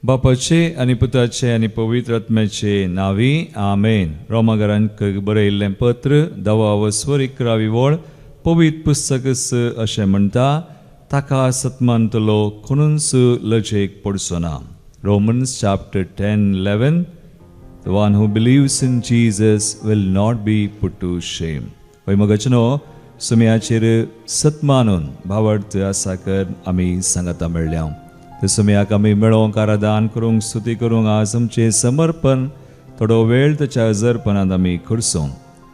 बापाचे आनी पुताचे आनी पवित्र आत्म्याचे नांवी आमेन. रोमाघरांक बरयल्लें पत्र 10 वस्वर 11 वळ पवित्र पुस्तक अशें म्हणटा, ताका सतमानतलो कोणूच लजेक पडचो ना. Romans chapter 10:11, the one who believes in Jesus will not be put to shame. हय मगचनो सुमयाचेर सतमानून भावार्थ आसा कर आमी सांगाता मेळ्ळ्या. ते सुमयाक आमी मेळोवंक आराधन करूंक स्तुती करूंक आज आमचें समर्पण थोडो वेळ ताच्या हजरपणांत आमी करसूंक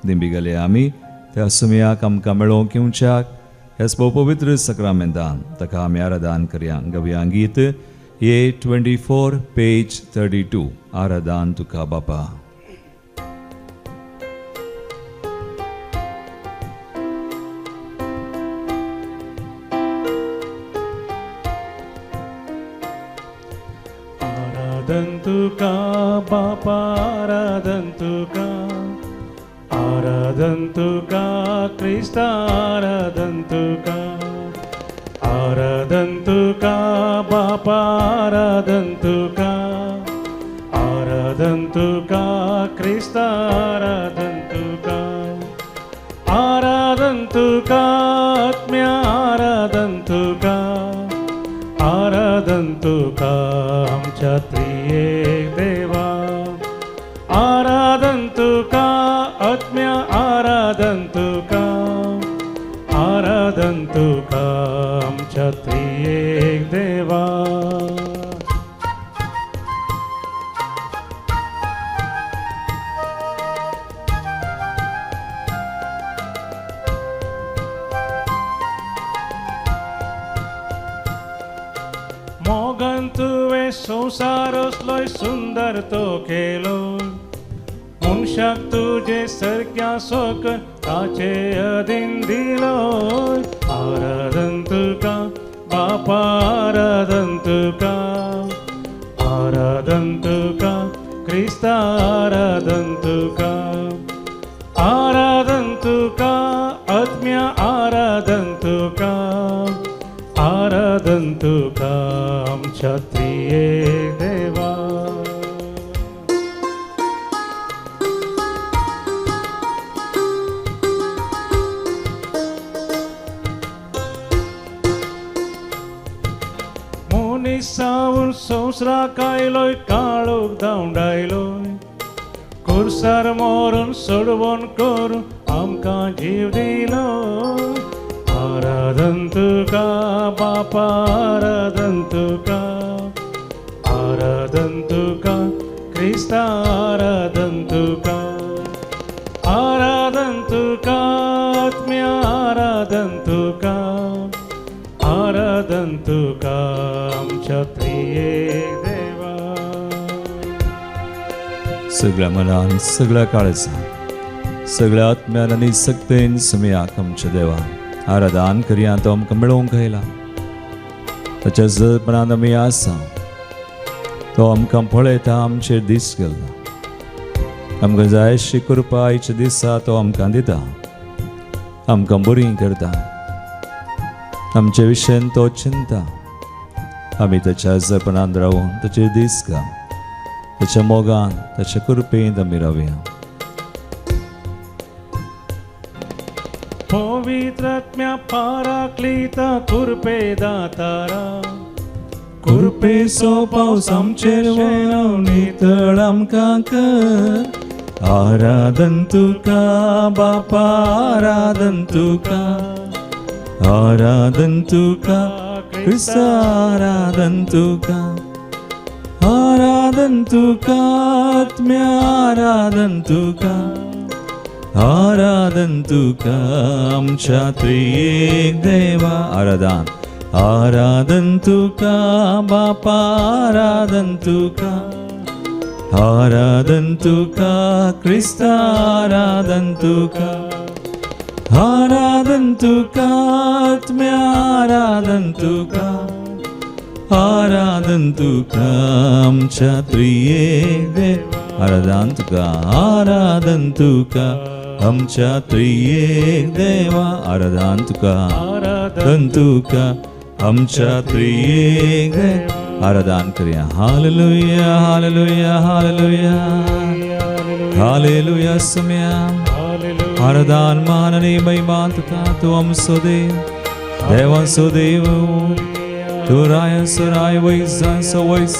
दिंबी गेले आमी त्या सुमयाक आमकां मेळोवंक येवच्याक ह्या भोव पवित्र सक्रामेंतान ताका आमी आराधन करया. गवया गीत A24 page 32. आराधन तुका बापा. आराधन तुका बापा, आराधन तुका, आराधन तुका क्रिस्ता, आराधन तुका, आराधन तुका बापा, आराधन तुका, आराधन तुका क्रिस्ता, आराधन तुका, आराधन तुका आत्म्या, आराधन तुका, आराधन तुका आमच्या त्रियेक देवा, आराधन तुका आत्म्या, आराधन तुका, आराधन तुका आमच्या त्रियेक देवा. मोगान तुवें संवसार असलोय सुंदर तो केलो, मनशाक तुजे सारक्या सोक ताचे अधीन दिलो. आराधन तुका बापा, आराधन तुका, आराधन तुका क्रिस्ता, आराधन तुका, आराधन तुका आत्म्या, आराधन तुका, आराधन तुका आमच्या त्रियेक देवा. मनीस सावन संवसाराक आयलोय, काळोख धांवडायलोय, कुर्सार मरून सोडवण करून आमकां जीव दिलो. आराधन तुका बापा, आराधन तुका, आराधन तुका क्रिस्ता, आराधन तुका, आराधन तुका आत्म्या, आराधन तुका, आराधन तुका आमच्या त्रियेक देवा. सगळ्या मनान, सगळ्या काळजान, सगळ्या आत्म्यान आनी सक्तेन सुमयाक आमच्या देवान आराधन करया. तो आमकां मेळोवंक आयला, ताच्या जपणांत आमी आसा. तो आमकां पळयता, आमचेर दीस गेल्लो, आमकां जाय अशी कृपा आयच्या दिसा तो आमकां दिता, आमकां बरी करता, आमचे विशयन तो चिंता. आमी ताच्या जपणांत रावून ताचेर दीस घाल, ताच्या मोगान, ताच्या कृपेंत आमी रावया. पवित्र आत्म्या पाराक्लिता कृपे दातारा, कृपेचो पावस आमचेर वळोवन नितळ आमकां कर. आराधन तुका बापा, आराधन तुका, आराधन तुका क्रिस्ता, आराधन तुका, आराधन तुका आत्म्या, आराधन तुका, आराधन तुका आमच्या त्रियेक देवा. आराधन, आराधन तुका बापा, आराधन तुका, आराधन तुका क्रिस्ता, आराधन तुका, आराधन तुका आत्म्या, आराधन तुका, आराधन तुका आमच्या त्रियेक देवा. आराधन तुका, आराधन तुका आमच्या त्रियेक देवा. आराधन तुका, आराधन तुका आमच्या त्रियेक देवा. आराधन करया. हालेलुया हालेलुया हालेलुया हालेलुया सुम्या. आराधन मान आनी महिमा तुका. तूं आमचो देव, देवांचो देव, तूं रायांचो राय, वैजांचो वैज.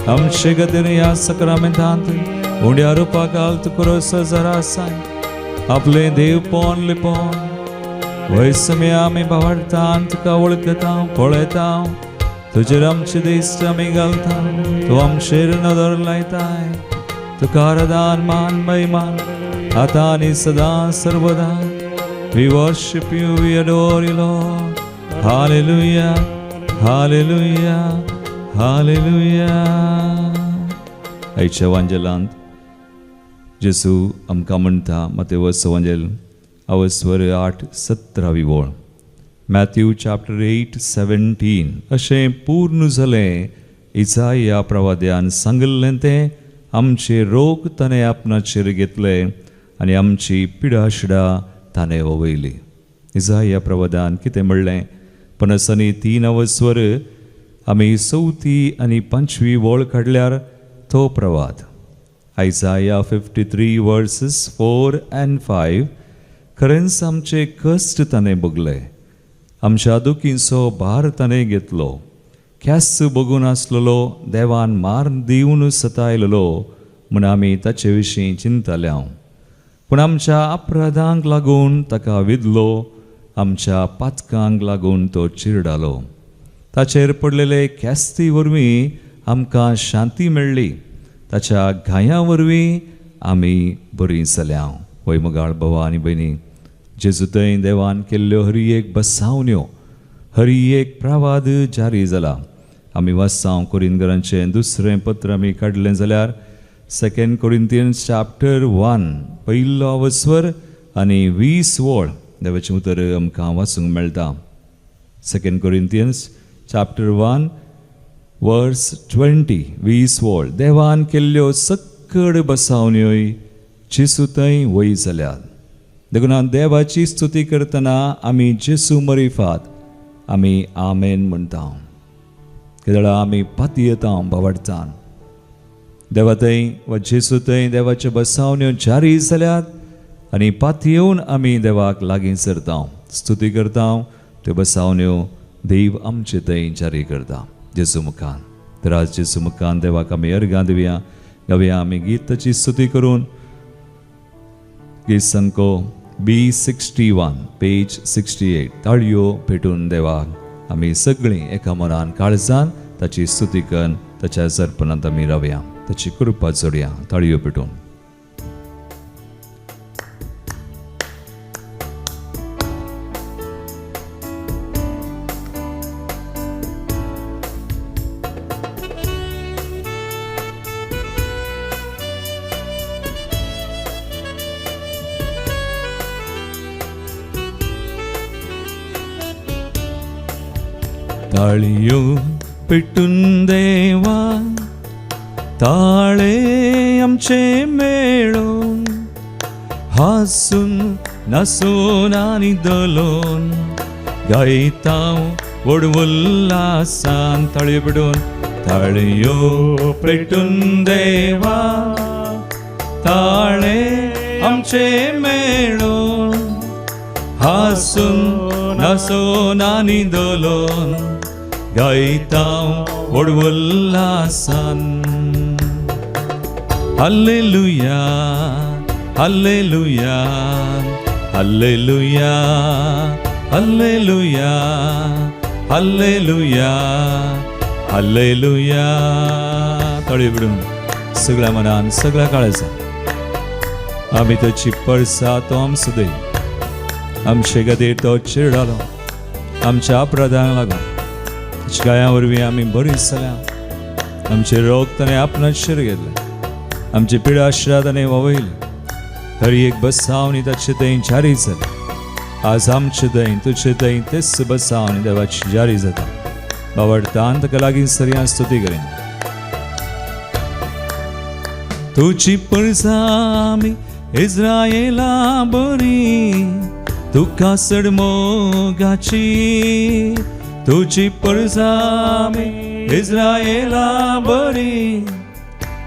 आमचे खातीर ह्या सक्रामेंतांत उंड्या रुपा घाल तुका रोसो जरा आसाय आपलें देवपण लिपोवन. वैसम्या आमी भावार्थान तुका वळखता, पळयता, तुजेर आमचे दिश्ट आमी घालता, तूं आमचेर नदर लायताय. तुका आराधन मान महिमा आतां आनी सदां सर्वदा. We worship you, we adore you, Lord. Hallelujah, hallelujah, hallelujah. आयच्या वांजेलांत जेजू आमकां म्हणटा, मातेवस वांजेल अवस्वर 8:17 वळ, मॅथ्यू चॅप्टर 8:17, अशें पूर्ण जालें इजाया प्रवाद्यान सांगिल्लें तें, आमचे रोग ताणें आपणाचेर घेतले आनी आमची पिडाशिडा ताणें वयली. इजाया प्रवाद्यान कितें म्हणलें? 53 अवस्वर आमी चवथी आनी पांचवी वळ काडल्यार तो प्रवाद, Isaiah 53 verses 4 and 5. खरेंच आमचे कश्ट ताणें भोगले, आमच्या दुखींचो भार ताणें घेतलो. ख्यास्त भोगून आसलेलो, देवान मार दिवन सतायलेलो म्हूण आमी ताचे विशीं चिंतले. पूण आमच्या अपराधांक लागून ताका विदलो, आमच्या पातकांक लागून तो चिरडालो. ताचेर पडलेले ख्यास्ती वरवीं आमकां शांती मेळ्ळी, ताच्या घायां वरवीं आमी बरीं जाल्या. वय मोगाळ भावा आनी भयणी, जेजू थंय देवान केल्ल्यो हरी एक बसावण्यो, हरी एक प्रवाद जारी जाला. आमी वाचता कोरिंदगरांचें दुसरें पत्र आमी काडलें जाल्यार सेकंड कोरिंथियन्स चॅप्टर 1 पयलो अवस्वर आनी 20 वळ देवाचें उतर आमकां वाचूंक मेळटा. Second Corinthians chapter 1 verse 20, 20 वळ. देवान केल्ल्यो सक्कड बसावण्योय जेजू थंय वय जाल्यात. देखून देवाची स्तुती करतना आमी जेजू मरिफात आमी आमेन म्हणटा. केदळा आमी पातयेता भावार्थान देवा थंय वा जेजू थंय देवाच्यो बसावण्यो जारी जाल्यात आनी पातयेवन आमी देवाक लागीं सरता, स्तुती करता, त्यो बसावण्यो देव आमचे थंय जारी करता जेजू मुखान. तर आज जेजू मुखान देवाक आमी अर्गां दिवया, गावया आमी गीताची स्तुती करून. गीत संको B 61, page 68. ताळयो पेटून देवाक आमी सगळीं एका मनान काळजान ताची स्तुती करून ताच्या जरपणांत आमी रावया, ताची कृपा जोडया. ताळयो पेटून. ताळयो पेटून देवा ताळे आमचे मेळून, हासून नासून आनी दलोन गायता व्हड उल्हासान. ताळयो पेटून, ताळयो पेटून देवा ताळे आमचे मेळून, हासून नासून आनी दलोन गायता व्हड उल्हासान. Hallelujah hallelujah hallelujah hallelujah hallelujah hallelujah. ताळयो बिडून सगळ्या मनान सगळ्या काळजान आमी ताची परसा. तो आमचो देव, आमचे खातीर तो चिरडालो, आमच्या अपराधांक लागून ताच्या गाया वरवीं आमी बरी जाल्या. आमचे रोग ताणें आपणाचेर घेतले, आमची पिडा ताणें वळयली. हर एक बसावणी ताचे थंय जारी जाली. आज आमचे थंय तुजे थंय तेच बसावणी देवाची जारी जाता. बावडतान ताका लागीं सरया, स्तुती करेन. तुजी परसा आमी इस्रायला बरी, तुका चड मोगाची. तुजी परसा आमी इस्रायला बरी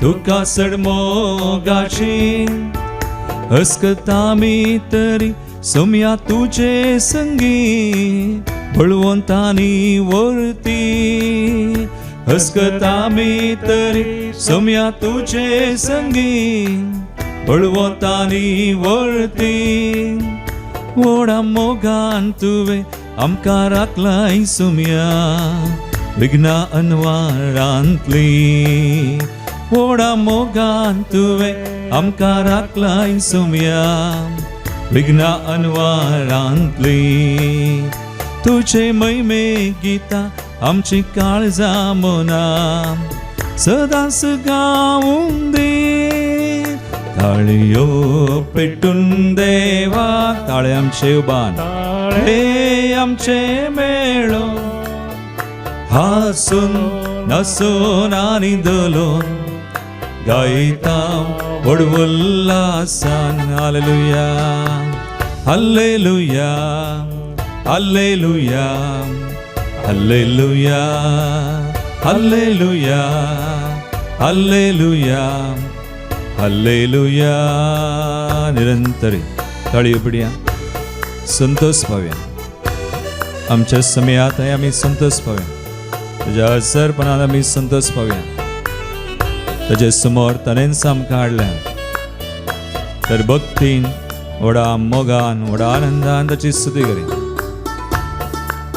तुका चड मोगाची हसकता आमी तरी सोम्या तुजे संगी बळवंतानी वरती हसकता आमी तरी सोम्या तुजे संगी बळवंतानी वरती व्हडा मोगान तुवें आमकां राखलाय सोम्या विघ्ना अनवारांतली व्हडा मोगान तुवें आमकां राखलाय सोम्या विघ्ना अनवारांतली तुजे महिमे गितां आमची काळजां मनां सदांच गावूं दी ताळयो पेटून देवा ताळे आमचे उबान ताळे हे आमचे मेळो हासून नासून आनी दलोन गायता व्हड उल्हासान hallelujah hallelujah hallelujah hallelujah hallelujah hallelujah hallelujah. निरंतरी ताळयो पिडया संतोष पावया आमच्या समयात आमी संतोष पावया तुज्या असरपणान आमी संतोष पावया ताजे समोर ताणेंच आमकां हाडल्या तर भक्तीन व्हडा मोगान व्हडा आनंदान ताची स्तुती करी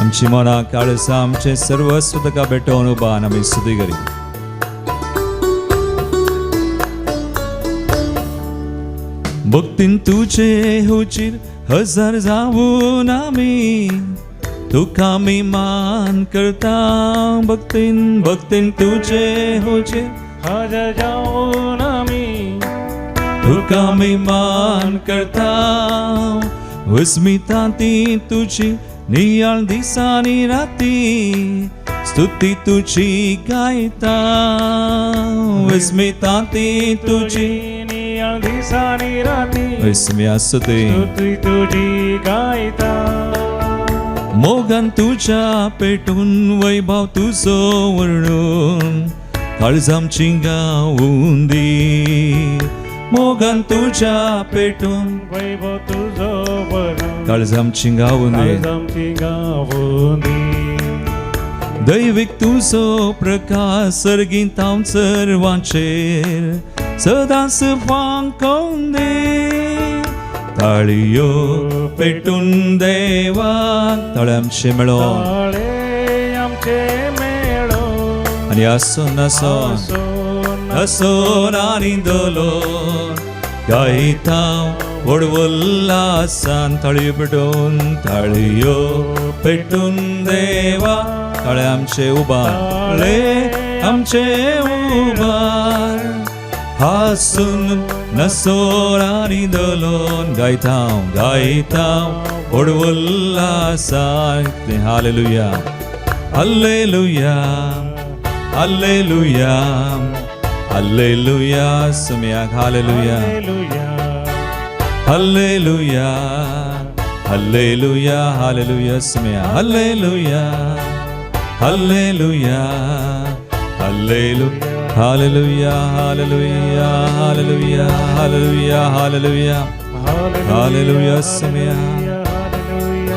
आमची मनां काळसां आमचें सर्वस्व ताका भेटोवन उबान आमी स्तुती करी. भक्तीन तुजे हुजीर हजार जावन आमी तुका आमी मान करता भक्तीन भक्तीन तुजे हुजीर हजर जावन आमी तुका आमी मान करता विस्मिता ती तुजी नियाळ दिसांनी राती स्तुती तुजी गायता विस्मिता ती तुजी नियाळ दिसांनी राती विस्मया स्तुती स्तुती तुजी गायता मोगान तुज्या पेटून वैभव तुजो वर्णून काळजामची गावून दी मोगान तुज्या पेटून वैभव तुजो वरून काळजामची गावून दी काळजामची गावून दी दैवीक तुजो प्रकाश सर्गीत हांव सर्वांचेर सदांच फांकोवन दी ताळयो पेटून देवा ताळे आमचे मेळोन ताळे आमचे मेळो आनी आसून नासोन आसून नासोन आनी दलोन गायता व्हड उल्हासान ताळयो पेटून ताळयो पेटून देवा ताळे आमचे उबार ताळे आमचे उबार हासून नसोर आनी दलोन गायता गायता व्हड उल्हासान hallelujah hallelujah hallelujah hallelujah सुमयाक hallelujah hallelujah hallelujah hallelujah hallelujah Somaiya hallelujah hallelujah hallelujah hallelujah hallelujah hallelujah hallelujah hallelujah hallelujah Somaiya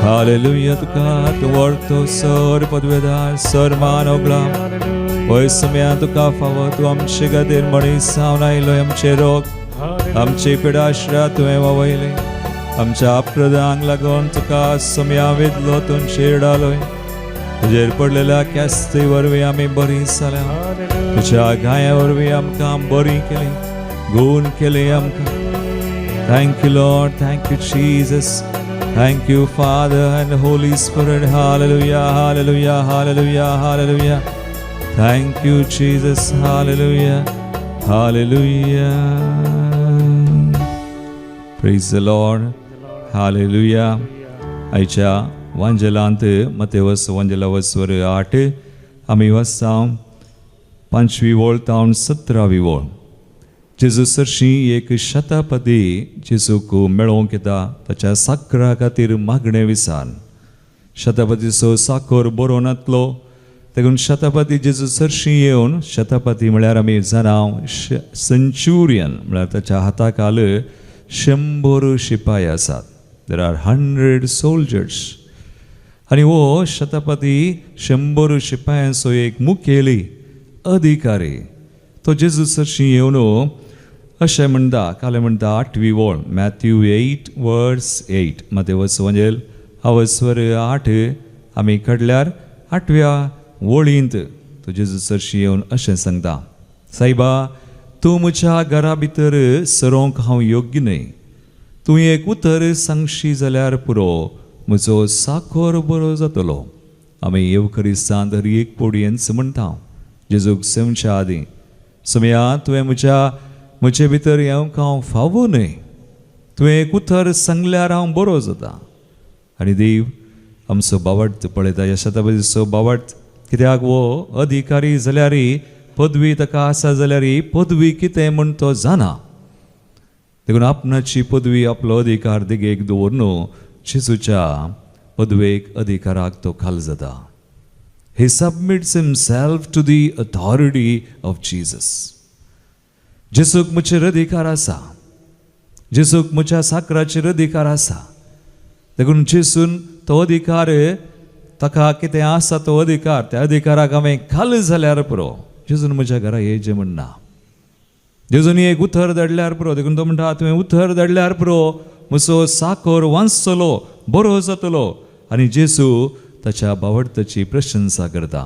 hallelujah. तुका तूं वळखतो सर पदवेदार सर मान ओगळा वय सुमया तुका फावो तूं आमचे खातीर मनीस जावन आयलो आमचे रोग आमचे पिडाश्रा तुवें वावयले आमच्या अपराधांक लागून तुका सुमया विदलो तूं शेरडालोय तुजेर पडलेल्या कॅस्ती वरवीं आमी बरीं जाल्या तुज्या घाया वरवीं आमकां बरी केली गूण केली आमकां. Thank you, Lord. Thank you, Jesus. Thank you, Father and Holy Spirit. Hallelujah, hallelujah, hallelujah, hallelujah. Thank you, Jesus. Hallelujah, hallelujah. Praise the Lord. Hallelujah. आयच्या वांजेलांत मतेवस वांजेला वस्वर 8 आमी वसाव 5वी वळ तावन 17वी वळ. जेजू सरशी एक शतापदी जेजूक मेळोवंक येता ताच्या साकरा खातीर मागणें विसान. शतापदीचो साखर बरो नातलो देखून शतापती जेजू सरशी येवन, शतापती म्हळ्यार आमी जाणां सेंच्युरियन म्हळ्यार ताच्या हाता खाल 100 शिपाय आसात. There are 100 soldiers. आनी हो शतापती 100 शिपायांचो एक मुखेली अधिकारी. तो जेजू सरशी येवन अशें म्हणटा, कालें म्हणटा 8वी वळ, मॅथ्यू 8 वर्स 8, मातेवस वंजेल आवस्वर 8 आमी काडल्यार 8व्या वळींत तो जेजू सरशी येवन अशें सांगता, सायबा तूं म्हज्या घरा भितर सरोंक हांव योग्य न्हय, तूं एक उतर सांगशी जाल्यार पुरो, म्हजो साखर बरो जातलो. आमी येवखरिस्तांत हर एक पोडयेंच म्हणटा जेजूक सेवच्या आदीं, समया तुवें म्हजे भितर येवंक हांव फावो न्हय, तुवें एक उतर सांगल्यार हांव बरो जाता. आनी देव आमचो बावट पळयता, ह्या शताब्दीचो बावट, कित्याक वो अधिकारी जाल्यारय पदवी ताका आसा जाल्यारय पदवी कितें म्हूण तो जाणा. देखून आपणाची पदवी आपलो अधिकार देगेक दवरून जेजूच्या पदवेक अधिकाराक तो खाल जाता. He submits himself to the authority of Jesus. जेजूक म्हजेर अधिकार आसा, जेजूक म्हज्या साकराचेर अधिकार आसा. देखून जेजून तो अधिकार ताका कितें आसा तो अधिकार, त्या अधिकाराक हांवें खाल जाल्यार पुरो, जेजून म्हज्या घरा येयचें म्हणना. जेजून एक उतर धाडल्यार पुरो, देखून तो म्हणटा तुवें उतर धाडल्यार पुरो, म्हजो साखर वांचतलो, बरो जातलो. आनी जेजू ताच्या बावडताची प्रशंसा करता.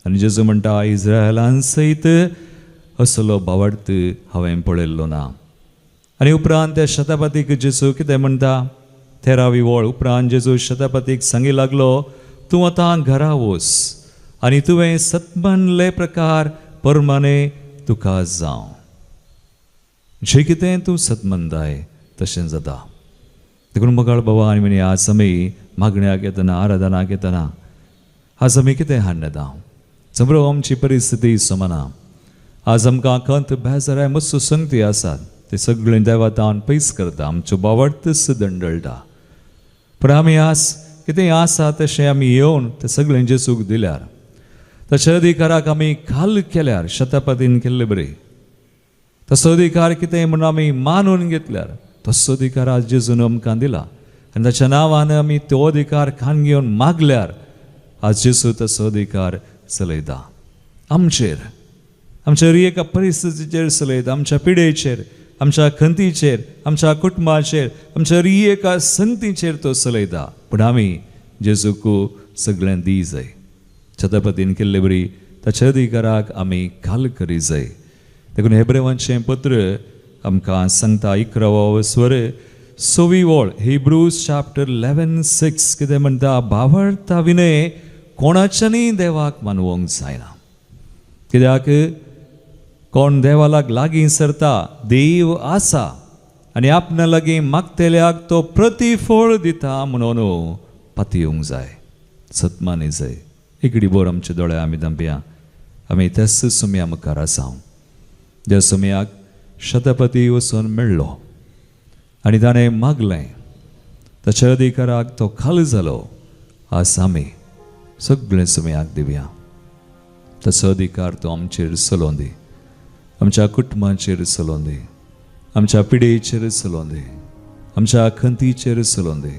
आनी जेजू म्हणटा इस्रायलान सयत असलो बावडत हांवें पळयल्लो ना. आनी उपरांत त्या शतापतीक जेजू कितें म्हणटा, 13वी वळ, उपरांत जेजू शतापतीक सांगी लागलो, तूं आतां घरा वच आनी तुवें सतमानले प्रकार परमाने तुका जावं. जें कितें तूं सतमनताय तशें जाता. देखून मोगाळ बाबा आनी म्हणी आज आमी मागण्याक येतना, आराधनाक येतना आज आमी कितें हाडून येता, जमरो आमची परिस्थिती समाना, आज आमकां खंत बेजाराय मत्सो संगती आसात, ते सगळें देवातान पयस करता, आमच्यो बावडतच दंडळटा. पूण आमी आज कितें आसा तशें आमी येवन तें सगळें जेजूक दिल्यार, ताच्या अधिकाराक आमी खाल केल्यार, शतापतीन केल्ले बरें तसो अधिकार कितें म्हणून आमी मानून घेतल्यार, तसो अधिकार आज जेजून आमकां दिला आनी ताच्या नांवान आमी तो अधिकार खान घेवन मागल्यार आज जेजू तसो अधिकार चलयता आमचेर, आमच्या एका परिस्थितीचेर चलयता, आमच्या पिडेचेर, आमच्या खंतीचेर, आमच्या कुटुंबाचेर, आमच्या एका संगतीचेर तो चलयता. पूण आमी जेजूक सगळें दी जाय. छत्रपतीन केल्ले बरी ताच्या अधिकाराक आमी खाल करी जाय. देखून हेब्रेवांचें पत्र आमकां सांगता 11 स्वर 6वी वळ, हिब्रूज चॅप्टर 11:6 कितें म्हणटा, बावडता विनय कोणाच्यानूय देवाक मानवंक जायना. कित्याक कोण देवालाक लागीं सरता, देव आसा आनी आपणा लागीं मागतल्याक तो प्रतिफळ दिता म्हणून पातयेवंक जाय, सतमानी जाय. इकडी बोर आमचे दोळे आमी धांपया, आमी त्याच सुमया मुखार आसा ज्या सुमयाक शतपती वचून मेळ्ळो आनी ताणें मागलें, ताच्या अधिकाराक तो खाल जालो. आज आमी सगळें सुमयाक दिवया, ताचो अधिकार तो आमचेर चलोवन दी, आमच्या कुटुंबाचेर चलोवन दी, आमच्या पिडेचेर चलोवन दी, आमच्या खंतीचेर चलोवन दी.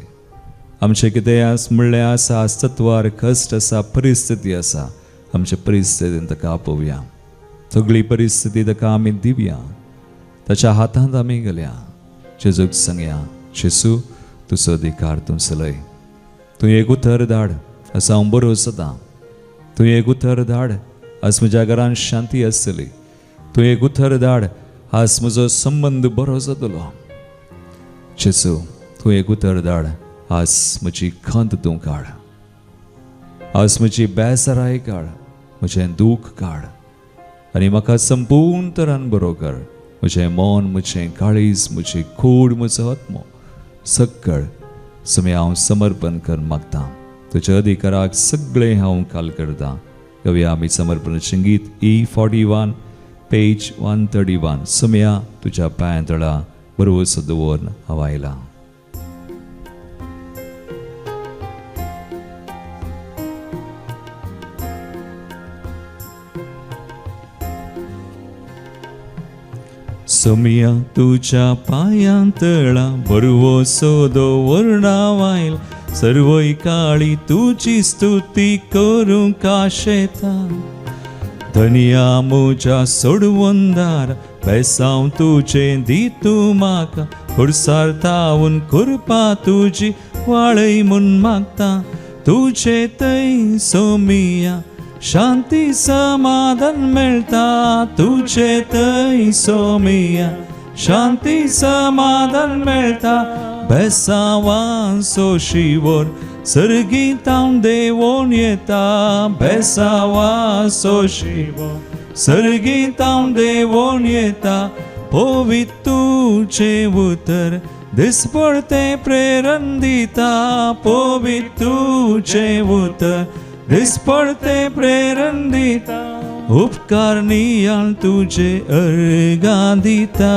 आमचें कितें आस म्हणलें आसा, आज तत्वार कश्ट आसा, परिस्थिती आसा, आमच्या परिस्थितीन ताका आपोवया, सगळी परिस्थिती ताका आमी दिवया, ताच्या हातांत आमी गेल्या. जेजूक सांगया, जेजू तुजो अधिकार तूं चलय, तूं एक उतर धाड, आज हांव बरो जाता, तूं एक उतर धाड, आज म्हज्या घरान शांती आसतली, तूं एक उतर धाड, आज म्हजो संबंद बरो जातलो. जेजू तूं एक उतर धाड, आज म्हजी खंत तूं काड, आज म्हजी बेजाराय काड, म्हजें दूख काड आनी म्हाका संपूर्ण तरान बरो कर. म्हजें मन, म्हजें काळीज, म्हजी कूड, म्हजो आत्मो सगळ सुमे हांव समर्पण कर मागता. तुज्या अधिकाराक सगळें हांव काल करता. कवया आमी समर्पण संगीत E41 page 131. सुमया तुज्या पांयां तळा बरोबर दवरून हांव आयलां. सोमिया तुज्या पांयां तळा बरवसो दवरना वायल सर्वय काळी तुजी स्तुती करूंक आशेता. धनिया म्हज्या सोडवंदार बेसांव तुजें दी तूं म्हाका खुर्सार तावून कृपा तुजी वाळय म्हूण मागता. तुजे थंय सोमिया शांती समाधान मेळटा. तुजे थंय सोमिया शांती समाधान मेळटा. बेसांवांचो शिंवर सर्गीतावन देवोन येता. बेसांवांचो शिंवर सर्गीतावन देवोन येता. पवित्र तुजें उतर दिसपडतें प्रेरण दिता. पवित्र तुजें उतर दिसपडतें प्रेरण दिता. उपकार नियाळ तुजे अर्गां दिता.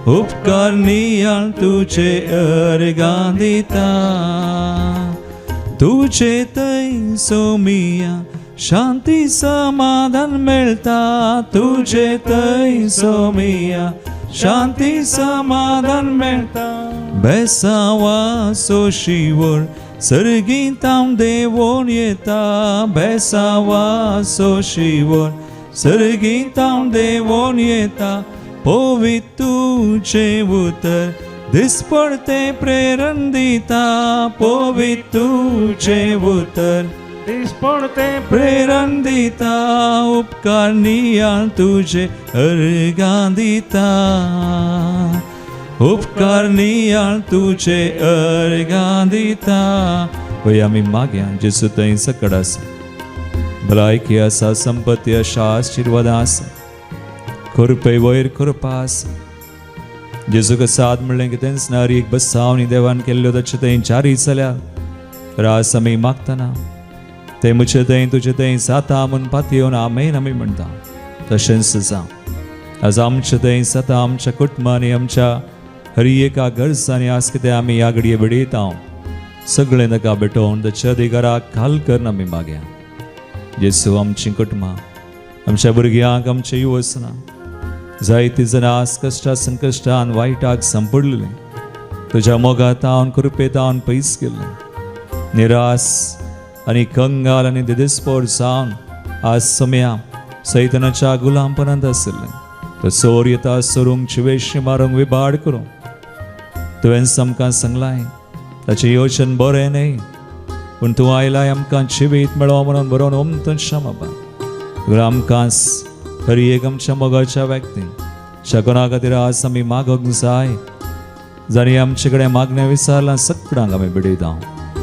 उपकार नियाळ तुजे अर्गां दिता. तुजे थंय सोमिया शांती समाधान मेळटा. तुजे थंय सोमिया शांती समाधान मेळटा. बेसांवाचो शिंवर सर्गीतावन देवोन येता. बेसांवाचो शिंवर सर्गीतावन देवोन येता. पवित्र तुजें उतर दिसपडतें प्रेरण दिता. पवित्र तुजें उतर दिसपडतें प्रेरण दिता. उपकार नियाळ तुजे अर्गां दिता. उपकार नियाळ तुजे अर्गां दिता. पळय आमी मागया जेजू थंय सकड आसा, भलायकी आसा, संपत्ती आसा, आशिर्वादां आसा, कृपे वयर कृपा आसा. जेजूक साद म्हणलें कितेंच ना, एक बसावणी देवान केल्ल्यो ताचे थंय जारी जाल्या. तर आज आमी मागतना ते म्हजे थंय तुजे थंय जाता म्हूण पातयेवन आमेन आमी म्हणटा. तशेंच जावं आज आमचे थंय जाता, आमच्या कुटुंबांनी, आमच्या हरी एका गरजांनी आज कितें आमी ह्या घडये भेटयता सगळें ताका भेटोवन ताच्या अधिकाराक खाल करून आमी मागया. जेसू आमचीं कुटुंबां, आमच्या भुरग्यांक, आमचे युवसना जायतीं जाणां आज कश्टा संकश्टान वायटाक सांपडलेलीं, तुज्या मोगातावन कृपेतावन पयस गेल्लें, निरास आनी कंगाल आनी दिदेस्पोर जावन आज सम्या सैतनाच्या गुलामपणांत आशिल्लें. तो चोर येता सोरूंक, चिवेशी मारूंक, विबाड करूंक. तुवें आमकां सांगलाय ताचें योजन बरें न्हय, पूण तूं आयलाय आमकां जिवीत मेळो म्हणून बरोवन ओमतन बाबा. आमकां हरी एक आमच्या मोगाच्या व्यक्तीन शकुना खातीर आज आमी मागोंक जाय, जाणी आमचे कडेन मागणें विचारलां सगळ्यांक आमी भेटयता.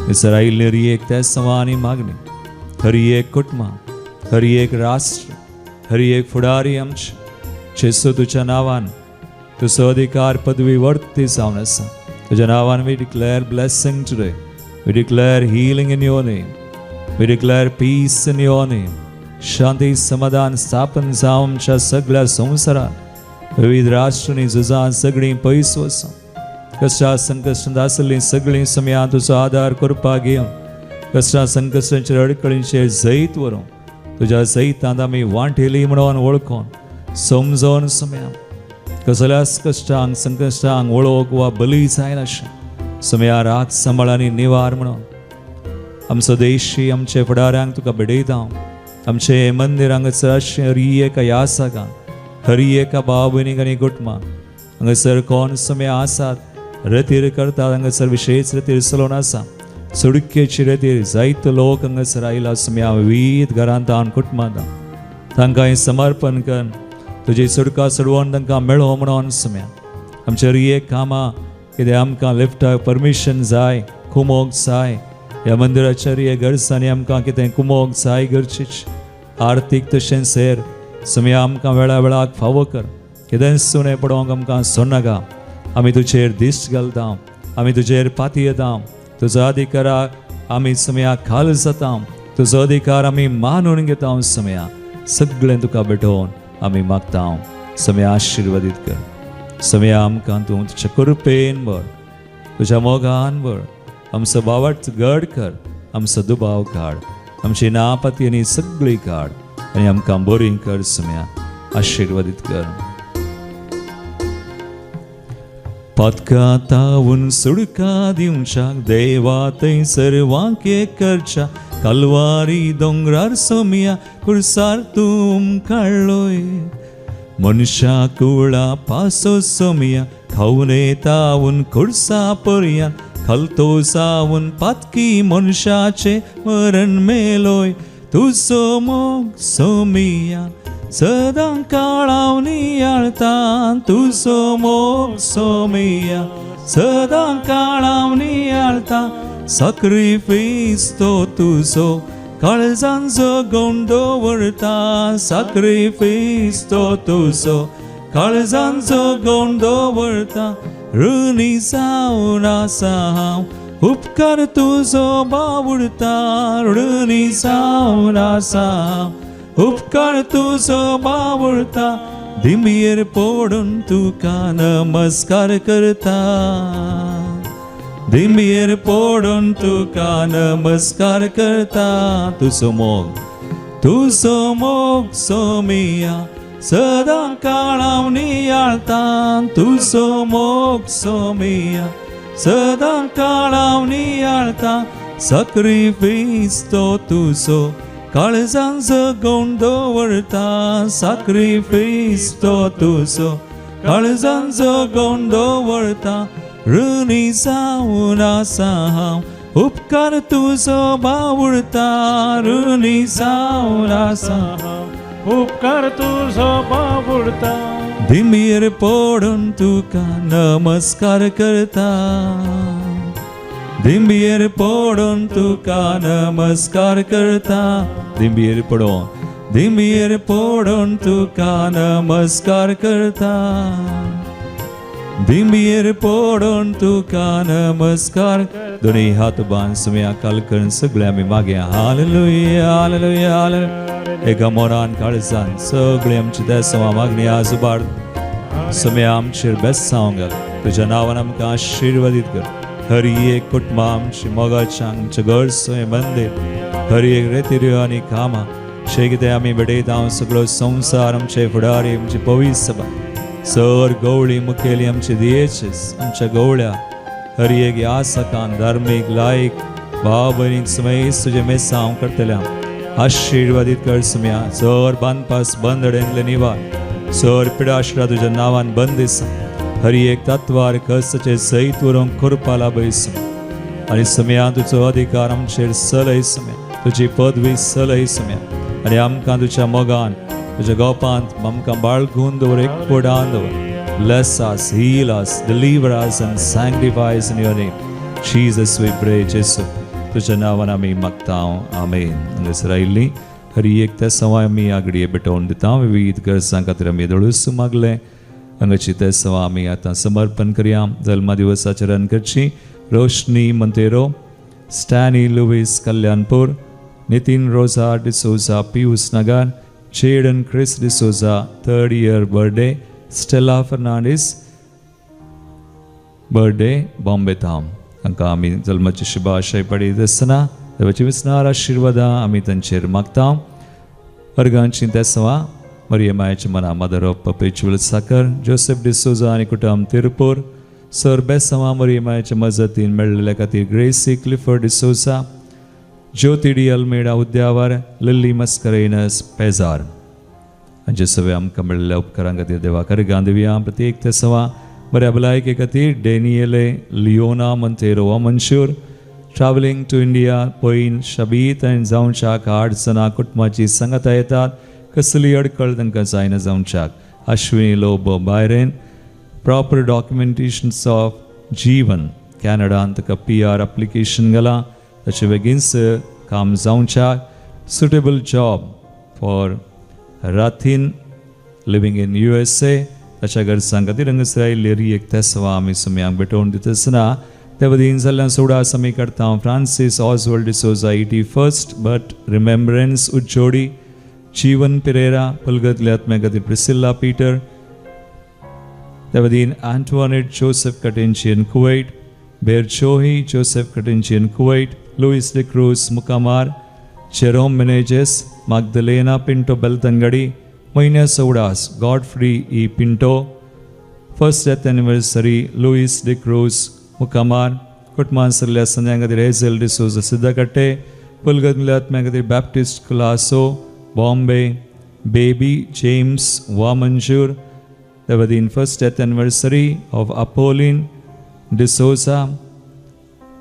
विसर आयिल्ली हरी एक त्या समा आनी मागणी, हरी एक कुटुंबां, हरी एक राष्ट्र, हरी एक फुडारी आमचे जेसू तुज्या नांवान तुजो अधिकार पदवी वर्ती जावन आसा. तुज्या नांवान we declare blessing today, we declare healing in your name, we declare peace in your name. शांती समाधान स्थापन जावं आमच्या सगळ्या संवसारात. विविध राष्ट्रांनी झुजां सगळीं पयस वचूं. कश्टा संकश्टांत आसलीं सगळीं समया तुजो आदार करपाक घेवन कश्टा संकश्टांचेर अडकळींचेर जैत व्हरूं. तुज्या जैतांत आमी वांटेली म्हणून वळखून समजोन समया कसल्याच कश्टांक संकश्टांक वळोवंक वा बली जायनाशें समया रात सांबाळ आनी निवार म्हणून आमचो देशी आमचे फुडाऱ्यांक तुका भेटयता. आमचे मंदिर हांगासर अशें हरी एका यासकांक, हरी एका भाव भयणीक आनी कुटुंबाक हांगासर कोण समय आसात रतीर करतात, हांगासर विशेश रतीर चलोवन आसा, सुडकेची रतीर जायतो लोक हांगासर आयला समया विविध घरांत आनी कुटुंबांत तांकां हें समर्पण कर तुजी सुडका सोडवून तांकां मेळो म्हणून समया आमच्या हरी एक कामां कितें आमकां लिफ्टाक परमिशन जाय, कुमोक जाय, ह्या मंदिराच्या हरी गरजांनी आमकां कितें कुमोक जाय गरजेची आर्थीक तशेंच हेर समया आमकां वेळा वेळाक फावो कर. कितेंच सुणें पडोवंक आमकां सोडनाका. आमी तुजेर दिश्ट घालता, आमी तुजेर पातयेता, तुजो अधिकाराक आमी समया खाल जाता, तुजो अधिकार आमी मानून घेता. समया सगळें तुका भेटोवन आमी मागता. समया आशिर्वादीत कर. समया आमकां तूं तुज्या कृपेन भर, तुज्या मोगान भर, आमचो बावट गड कर, आमचो दुबाव काड, आमची नापाती आनी सगळी काड आनी आमकां बरी कर. समया आशिर्वादीत कर. पातका तावून सुडका दिवच्याक देवा थंय सर्वांक एक करच्या कालवारी दोंगरार सोमया कुर्सार तूं काडलोय मनशा कुळा पासो सोमया खावन येतावून कुर्सा पर्यान खालतो जावन पातकी मनशाचे मरण मेलोय. तुजो मोग सोमिया सदां काळाव नियाळता, तुजो मोग सोमिया सदां काळाव नियाळता. साक्रिफीस तो तुजो काळजान जगोवन दवरता, साक्रिफीस तो तुजो काळजान जगोवन दवरता. ऋणी जावन आसा हांव, उपकार तुजो बावुडता, ऋणी जावन आसा हांव, उपकार तुजो बावुडता. दिमयेर पडून तुका नमस्कार करता, दिमयेर पडून तुका नमस्कार करता. तुजो मोग, तुजो मोग सोमिया सदां काळाव नियाळता, तुजो मोग सोमिया सदां काळाव नियाळता. साक्रिफीस तो तुजो काळजान जगोवन दवरता, साक्रिफीस तो तुजो काळजान जगोवन दवरता. ऋणी जावन आसा हांव, उपकार तुजो बावुडता, ऋणी जावन आसा उपकार तुजो बाबुडता. दिमयेर पडून तुका नमस्कार करता, दिमयेर पडून तुका नमस्कार करता. दिमयेर पडून, दिमयेर पडून तुका नमस्कार करता, दिमयेर पडून तुका नमस्कार. दोन्ही हात बांद सुम्या काल करून सगळे आमी मागया. Hallelujah, hallelujah, hallelujah. एका मोरान काळजान सगळे आमची देसवा मागणी आज उबार सुम्या आमचेर बेसांव घाल. तुज्या नांवान आमकां आशिर्वादीत कर. हर एक कुटुंबा आमची मोगाच्या आमचें घर सोय मंदीर हर एक रेतिऱ्यो आनी कामां शे कितें आमी भेटयता सगळो संवसार आमचे फुडारी आमची पवित्र सभा सर गवळी मुखेली आमचे दियेचेस आमच्या गवळ्या हर एक यासकान धार्मीक लायक भाव भयणीक सुमेस तुजें मेसांव करतल्या आशिर्वादीत कर सुम्या. सर बांदपास बंद अडेनले निवार सर पिडाश्रा तुज्या नांवान बंद दिसा. हर एक तत्वार कसचे सैत उरोंक करपा लाभय सुम्या. आनी सुम्या तुजो अधिकार आमचेर चलय सुम्या, तुजी पदवी चलय सुम्या. आनी आमकां तुज्या मोगान तुज्या गोपांत आमकां बाळगून दवर, एकवटान दवर. Bless us, heal us, deliver us and sanctify us in your name. Jesus, we pray, Jesu. तुझ्या नांवान आमी मागता, आमेन. हांगासर आयिल्ली हरी एक त्या सवाय आमी आगडये भेटोवन दिता. विविध गरजां खातीर आमी दळूस मागले. हांगाची ते सवा आमी आतां समर्पण करया. जल्मा दिवसाचरण करची रोशनी मंतेरो, स्टॅनी लुईस कल्याणपूर, नितीन रोजा डिसोजा पियूस नगर, Jaden Chris D'Souza third year birthday, Stella Fernandes birthday Bombay थाम. तांकां आमी जल्माची शुभाशय पडीत आसतना देवाची विसनार आशिर्वादां आमी तांचेर मागता. वर्गांची तेसवा मरिय मायेच्या मना मदर ऑफ परपेच्युअल साकर, जोसेफ डिसोजा आनी कुटुंब तिरुपूर, सर बेसवा मरिय मायेच्या मजतीन मेळ्ळेल्या खातीर ग्रेसी क्लिफर्ड डिसोजा, ज्योती डी अल्मेडा उद्यावर, लिल्ली मस्करेनस पेजार हांचे सगळे आमकां मेळिल्ल्या उपकारां खातीर देवा अर्घां दिवया. प्रत्येक तेसवा बऱ्या भलायके खातीर डेनियले लियोना मंतेरो अमनशूर ट्रॅव्हलिंग टू इंडिया पयन शबीत आनी जावच्याक 8 जाणां कुटुंबाची संगता येतात, कसली अडकळ तांकां जायना जावच्याक. अश्विनी लोबो बायरेन प्रॉपर डॉक्युमेंटेशन्स ऑफ जीवन कॅनडान ताका पीआर अप्लिकेशन घालां, ताचें बेगीनच काम जावच्याक. Suitable job for Rathin living in USA ताच्या गरजां खातीर हांगासर आयिल्ली एक तेसवा आमी सुम्यांक भेटोवन दिता आसतना त्या वतीन जाल्ल्यान सोडास आमी करता. Francis Oswald D'Souza 81st birth remembrance उज्जोडी, जीवन पिरेरा पलगतल्या आत्म्या खातीर प्रिसिल्ला पीटर, त्या वतीन अँटोनेट जोसेफ कटेंची इन कुवैट, बेरचोही जोसेफ कटेंची in Kuwait, Louis de Cruz Mukamar, Jerome Menezes, Magdalena Pinto Belthangady, म्हयन्या सौडास Godfrey E Pinto, First death anniversary Luis D'Cruz मुखामार कुटुंबान सरल्या संद्यां खातीर हेझल डिसोजा सिद्धकट्टे पुलगत आत्म्या खातीर Baptist Colaco Bombay Baby James Vamanjoor Devadin first death anniversary of Apoline D'Souza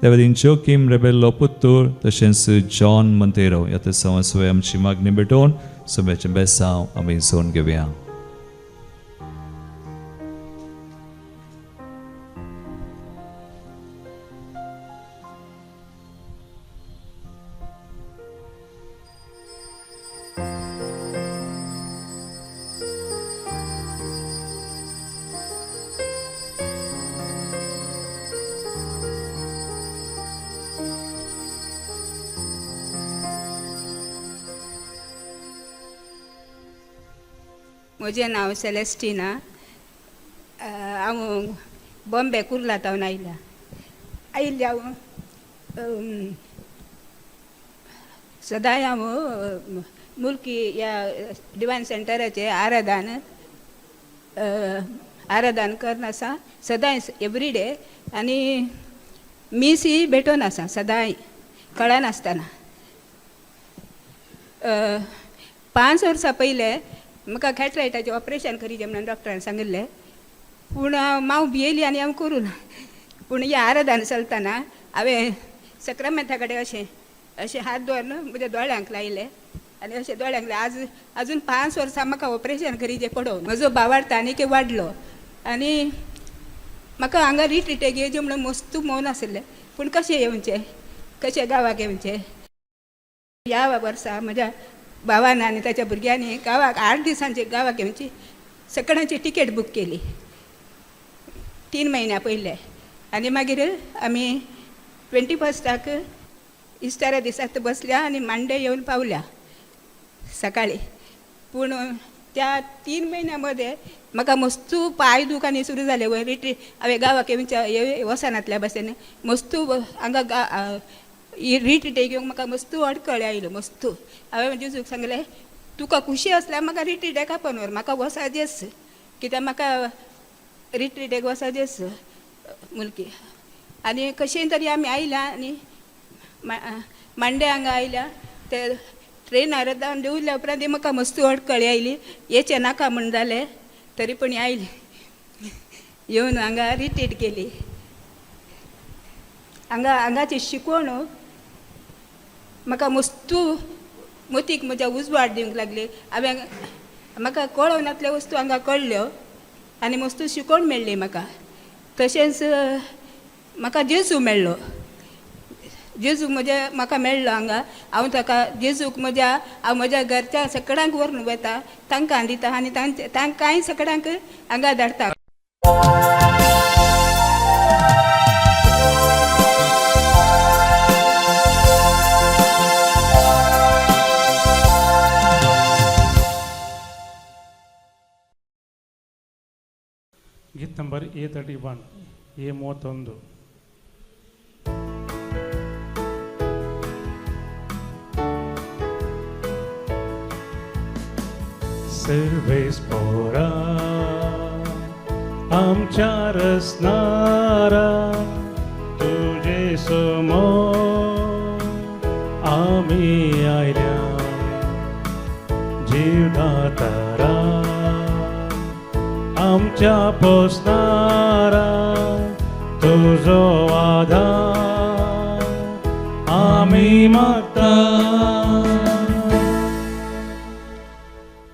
Devadin Joaquim Rebello Puttur तशेंच John Monteiro ह्या तसां आमची मागणी भेटोवन सुम्याचें बेसांव आमी सोन घेवया. म्हजें नांव सेलेस्टिना. हांव बॉम्बे कुर्ला तावन आयल्या आयिल्लें हांव सदांय हांव मुल्की ह्या डिवायन सेंटराचें आराधन आराधन करन आसा सदांय एवरी डे आनी मिसूय भेटोवन आसा सदांय कळनासतना. 5 वर्सां पयलें म्हाका कॅटरायटाचें ऑपरेशन करीचें म्हणून डॉक्टरान सांगिल्लें, पूण माव भियेली आनी हांव करूं ना. पूण ह्या आराधन चलतना हांवें सक्रामेंता कडेन अशें अशें हात दवरून म्हज्या दोळ्यांक लायले आनी अशें दोळ्यांक आज अजून 5 वर्सां म्हाका ऑपरेशन करीचें पडोवन म्हजो भावार्थ आनीक वाडलो आनी म्हाका हांगा रिट्रीटेक येवचें म्हणून मस्तू मौन आशिल्लें, पूण कशें येवचें कशें गांवाक येवचें. ह्या वर्सा म्हज्या भावान आनी ताच्या भुरग्यांनी गांवाक 8 दिसांची गांवाक येवची सगळ्यांची तिकेट बूक केली 3 म्हयन्या पयले आनी मागीर आमी 21 इस्टरा दिसाक बसल्या आनी मांडे येवन पावल्या सकाळी. पूण त्या 3 म्हयन्या मदें म्हाका मस्तू पांय दूख आनी सुरू जालें. वयर रिट्रीट हांवें गांवाक येवच्या वचनातल्या भशेन मस्तू हांगा रिट्रीटेक येवंक म्हाका मस्तू अडकळ आयल्यो मस्तू. हांवें जेजूक सांगलें तुका खुशी आसल्यार म्हाका रिट्रीटेक आपोवन व्हर, म्हाका वसाजेच कित्याक म्हाका रिट्रीटेक वसाजेच मुलकी. आनी कशें तरी आमी आयल्या आनी मांडे हांगा आयल्या ते ट्रेनार देंवल्या उपरांत म्हाका मस्तू अडकळी आयली, येचें नाका म्हण जालें तरी पूण आयली येवन हांगा रिट्रीट केली. हांगा हांगाची शिकवण म्हाका मस्तू मतीक म्हज्या उजवाड दिवंक लागली. हांवें म्हाका कळनातल्यो वस्तू हांगा कळ्ळ्यो आनी मस्तू शिकवण मेळ्ळी म्हाका. तशेंच म्हाका जेजू मेळ्ळो, जेजू म्हज्या म्हाका मेळ्ळो हांगा. हांव ताका जेजूक म्हज्या हांव म्हज्या घरच्या सगळ्यांक व्हरून वता, तांकां दिता आनी तांचे तांकांय सगळ्यांक हांगा धाडटा. गीत ನಂಬರ್ A31, A31. Service पोरा आमच्या रसनारा तुझे समोर आम्ही आयल्या जीवदातारा आमच्या पोसणारा तुझो आधार आम्ही मागता.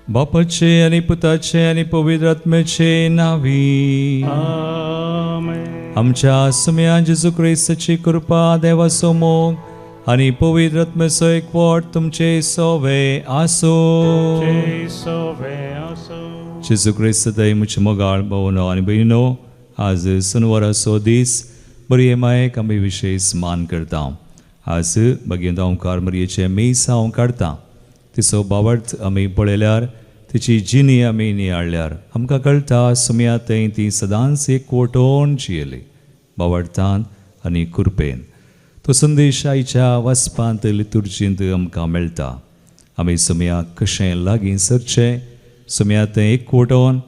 बापाचे आनी पुताचे आनी पवित्र आत्म्याचे नावी आमेन. आमच्या सुम्या जेजू क्रिस्ताची कृपा देवाचो मोग आनी पवित्र आत्म्याचो एकवट तुमचे सोवे आसूं. सोवे आसूं. जेजू क्रिस्त दय म्हजे मोगाळ भोवनो आनी भयणीनो, आज सुनवाराचो दीस बरी मायेक आमी विशेश मान करता. आज भगीन ओंकार मरयेचें मीस हांव काडटा. तिचो बावट आमी पळयल्यार तिची जिणी आमी नियाळ्ळ्यार आमकां कळटा सुमया थंय ती सदांच एक वटोवन जियेली बावडटान आनी कुरपेन. तो संदेश आयच्या वाचपांत लितुर्जींत आमकां मेळटा. आमी सुमयाक कशें लागीं सरचें, सुमया थंय एक वटोवन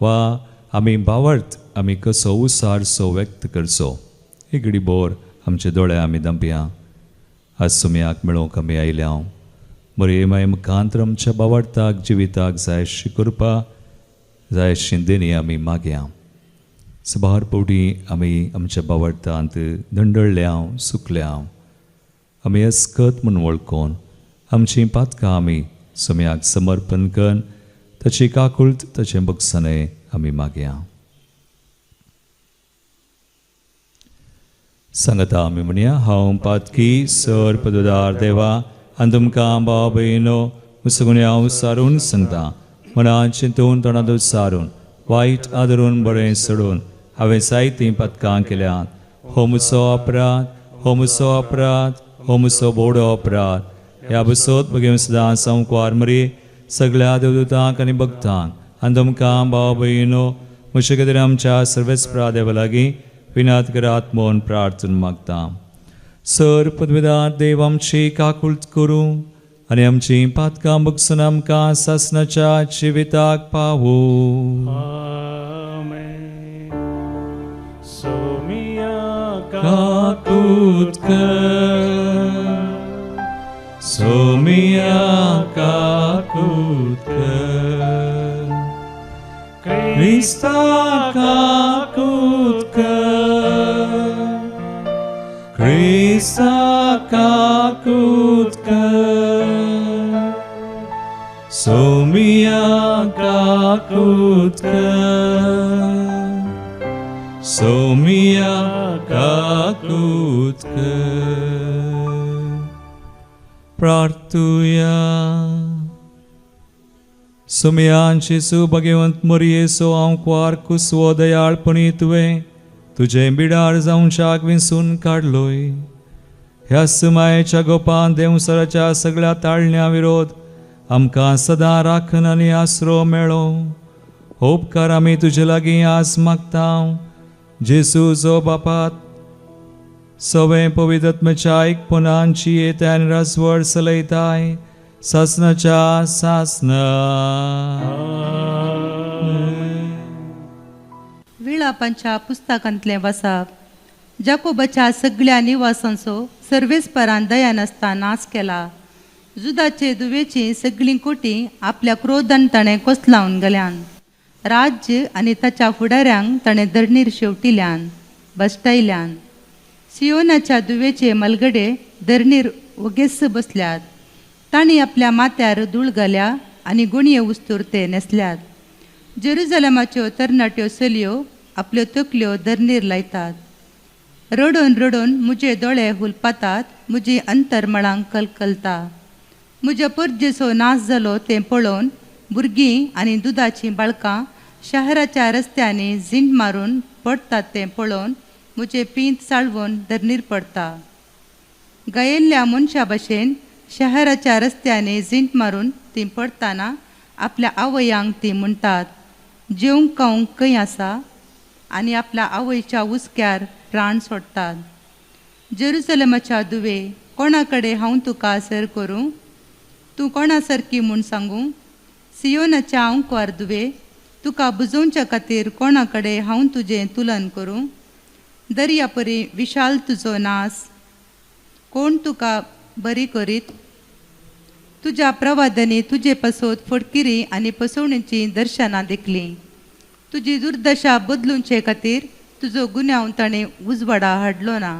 वा आमी बावडत आमी कसो उसारसो व्यक्त करचो एक घडी बोर आमचे दोळे आमी दंपया. आज सुमयाक मेळोवंक आमी आयल्या हांव बरे माय मुखांतर आमच्या बावडताक जिविताक जाय अशी करपा जाय अशी देणी आमी मागया. सबार पवटी आमी आमच्या बावडतांत दंडळ्या सुकल्या आमी अस्कत म्हूण वळखून आमचीं पातकां आमी सुमयाक समर्पण करून ताची काकुळट ताचें बक्षणें आमी मागया. सांगता आमी म्हणया, हांव पातकी सर पददार देवा आनी तुमकां भाव भयणो मुसगुणे हांव सारून सांगता मनान चिंतून तोंडांत सारून वायट आदरून बरें सोडून हांवें जायतीं पातकां केल्यात. हो मुसो अपराध, हो मुसो अपराध, हो मुसो बोडो अपराध. ह्या बसोत भगेवन सदां संकवार मरी सगळ्या देवदूतांक आनी भक्तांक आनी तुमकां भाव भयणो म्हजे खातीर आमच्या सर्वेस्परा देवा लागीं विनात करात म्हूण प्रार्थना मागता. सर पदवेदार देव आमची काकुळट करूं आनी आमची पातकां बगसून आमकां सासणाच्या जिविताक पावूं. आमेन. सोमिया काकूट कर, सोमिया काकूट कर, क्रिस्ता काकूट कर, क्रिस्ता काकूट कर, सोमिया काकूट कर, सोमिया काकूट कर. प्रार्थुया. सुमयान जेसू भगवंत मोरयेसो हांव कुवार कुसवो दयाळपणी तुवें तुजें बिडार जावच्याक विंचून काडलोय. ह्या सुमायेच्या गोपान देंवसराच्या सगळ्या ताळण्या विरोध आमकां सदां राखण आनी आसरो मेळो. उपकार आमी तुजे लागीं आस मागता. जेसू जो बापात सवें पवित्रत्मच्या एकपणांची येता आनी राजवड चलयताय सासनाच्या सासना. विळापांच्या पुस्तकांतलें वसाप. जाकोबाच्या सगळ्या निवासांचो सर्वेस्परान दया नासता नाश केला. जुदाचे दुवेची सगळीं कोटी आपल्या क्रोधान ताणें कोसलावन गेल्यान. राज्य आनी ताच्या फुडाऱ्यांक ताणें धरणीर शेवटिल्यान बसटायल्यान. सियोनाच्या दुवेचे मलगडे धरणीर वगेस बसल्यात. तांणी आपल्या माथ्यार धूळ घाल्या आनी गुणये उस्तूर ते न्हेसल्यात. जेरुजलमाच्यो तरणाट्यो चलयो आपल्यो तकल्यो धरणीर लायतात. रडून रडून म्हजे दोळे हुलपातात, म्हजी अंतरमळांक कलकलता. म्हज्या परजेचो नाश जालो तें पळोवन भुरगीं आनी दुदाचीं बाळकां शहराच्या रस्त्यांनी झिंड मारून पडटात तें पळोवन म्हजें पींत साळवून धरणीर पडटा. गायिल्ल्या मनशा भशेन शहराच्या रस्त्यांनी झिंट मारून तीं पडटना आपल्या आवयांक तीं म्हणटात, जेवंक खावंक खंय आसा, आनी आपल्या आवयच्या हुस्क्यार प्राण सोडटात. जेरुजलमाच्या दुवे, कोणा कडेन हांव तुका सर करूं, तूं कोणा सारकी म्हूण सांगूं? सियोनाच्या आंकवार दुवे, तुका बुजोवच्या खातीर कोणा कडेन हांव तुजें तुलन करूं? दर्या परी विशाल तुजो नास, कोण तुका बरी करीत? तुज्या प्रवादांनी तुजे पासत फटकिरी आनी फसवणेचीं दर्शनां देखलीं. तुजी दुर्दशा बदलुचे खातीर तुजो गुन्यांव ताणें उजवाडा हाडलो ना.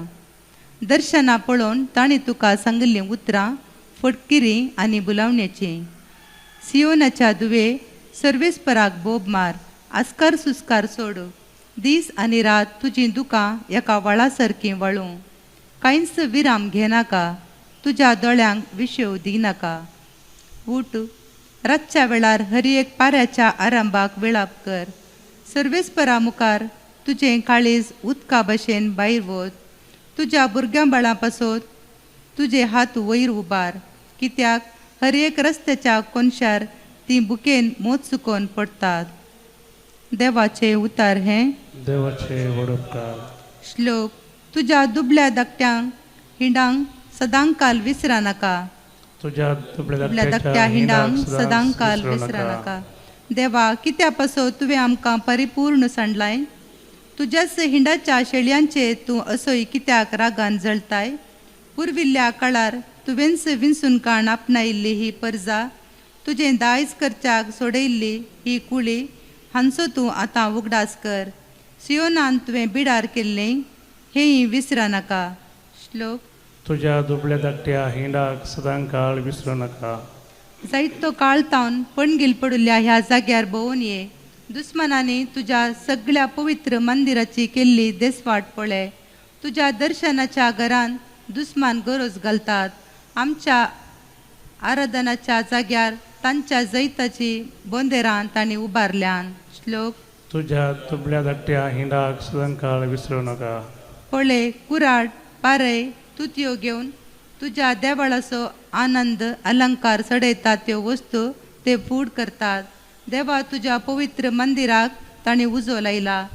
दर्शनां पळोवन ताणें तुका सांगिल्लीं उतरां फटकिरी आनी बुलावण्याचीं. सियोनाच्या दुवे, सर्वेस्पराक बोब मार, आस्कार सुस्कार सोड. दीस आनी रात तुजीं दुकां एका व्हाळा सारकीं वाळूं. कांयच विराम घेनाका, तुज्या दोळ्यांक विशेव दिनाका. उठ, रातच्या वेळार हर एक पाऱ्याच्या आरंभाक विळाप कर. सर्वेस्परा मुखार तुजें काळीज उदका भशेन भायर वत. तुज्या भुरग्यां बाळां पासत तुजे हात वयर उबार, कित्याक हर एक रस्त्याच्या कोनशार तीं बुकेन मोत चुकोवन पडटात. देवाचें उतार हें देवाचे व्हड उपकार. श्लोक. तुज्या दुबल्या धाकट्यांक हिंडांक सदांकाल विसरा नाका. तुज्या दुबल्या धाकट्या हिंडांक सदांकाल विसरा नाका. देवा, कित्या पासत तुवें आमकां परिपूर्ण सांडलाय? तुज्याच हिंडाच्या शेळयांचेर तूं असोय कित्याक रागान जळताय? पुर्विल्ल्या काळार तुवेंच विंचून काण आपणायिल्ली ही परजा, तुजें दायज करच्याक सोडयल्ली ही कुळी हांचो तूं आतां उगडास कर. सियोनान तुवें बिडार केल्लें हेंय विसरा नाका. श्लोक. तुज्या दुबळ्या धाकट्या हिंडाक सदांकाळ विसरूं नाका. जायतो काळ तावन पणगील पडिल्ल्या ह्या जाग्यार भोंवून ये. दुस्मानांनी तुज्या सगळ्या पवित्र मंदिराची केल्ली देसवाट पळय. तुज्या दर्शनाच्या घरान दुस्मान गरज घालतात. आमच्या आराधनाच्या जाग्यार तांच्या जैताची बोंदेरां तांणी उबारल्यान. श्लोक. तुज्या दुबळ्या धाकट्या हिंडाक सदांकाळ विसरूं नाका. पळय, कुराड, पारय, तुतयो घेवन तुज्या देवाळाचो आनंद अलंकार चडयतात त्यो वस्तू ते फूड करतात. देवा, तुज्या पवित्र मंदिराक तांणी उजो लायला.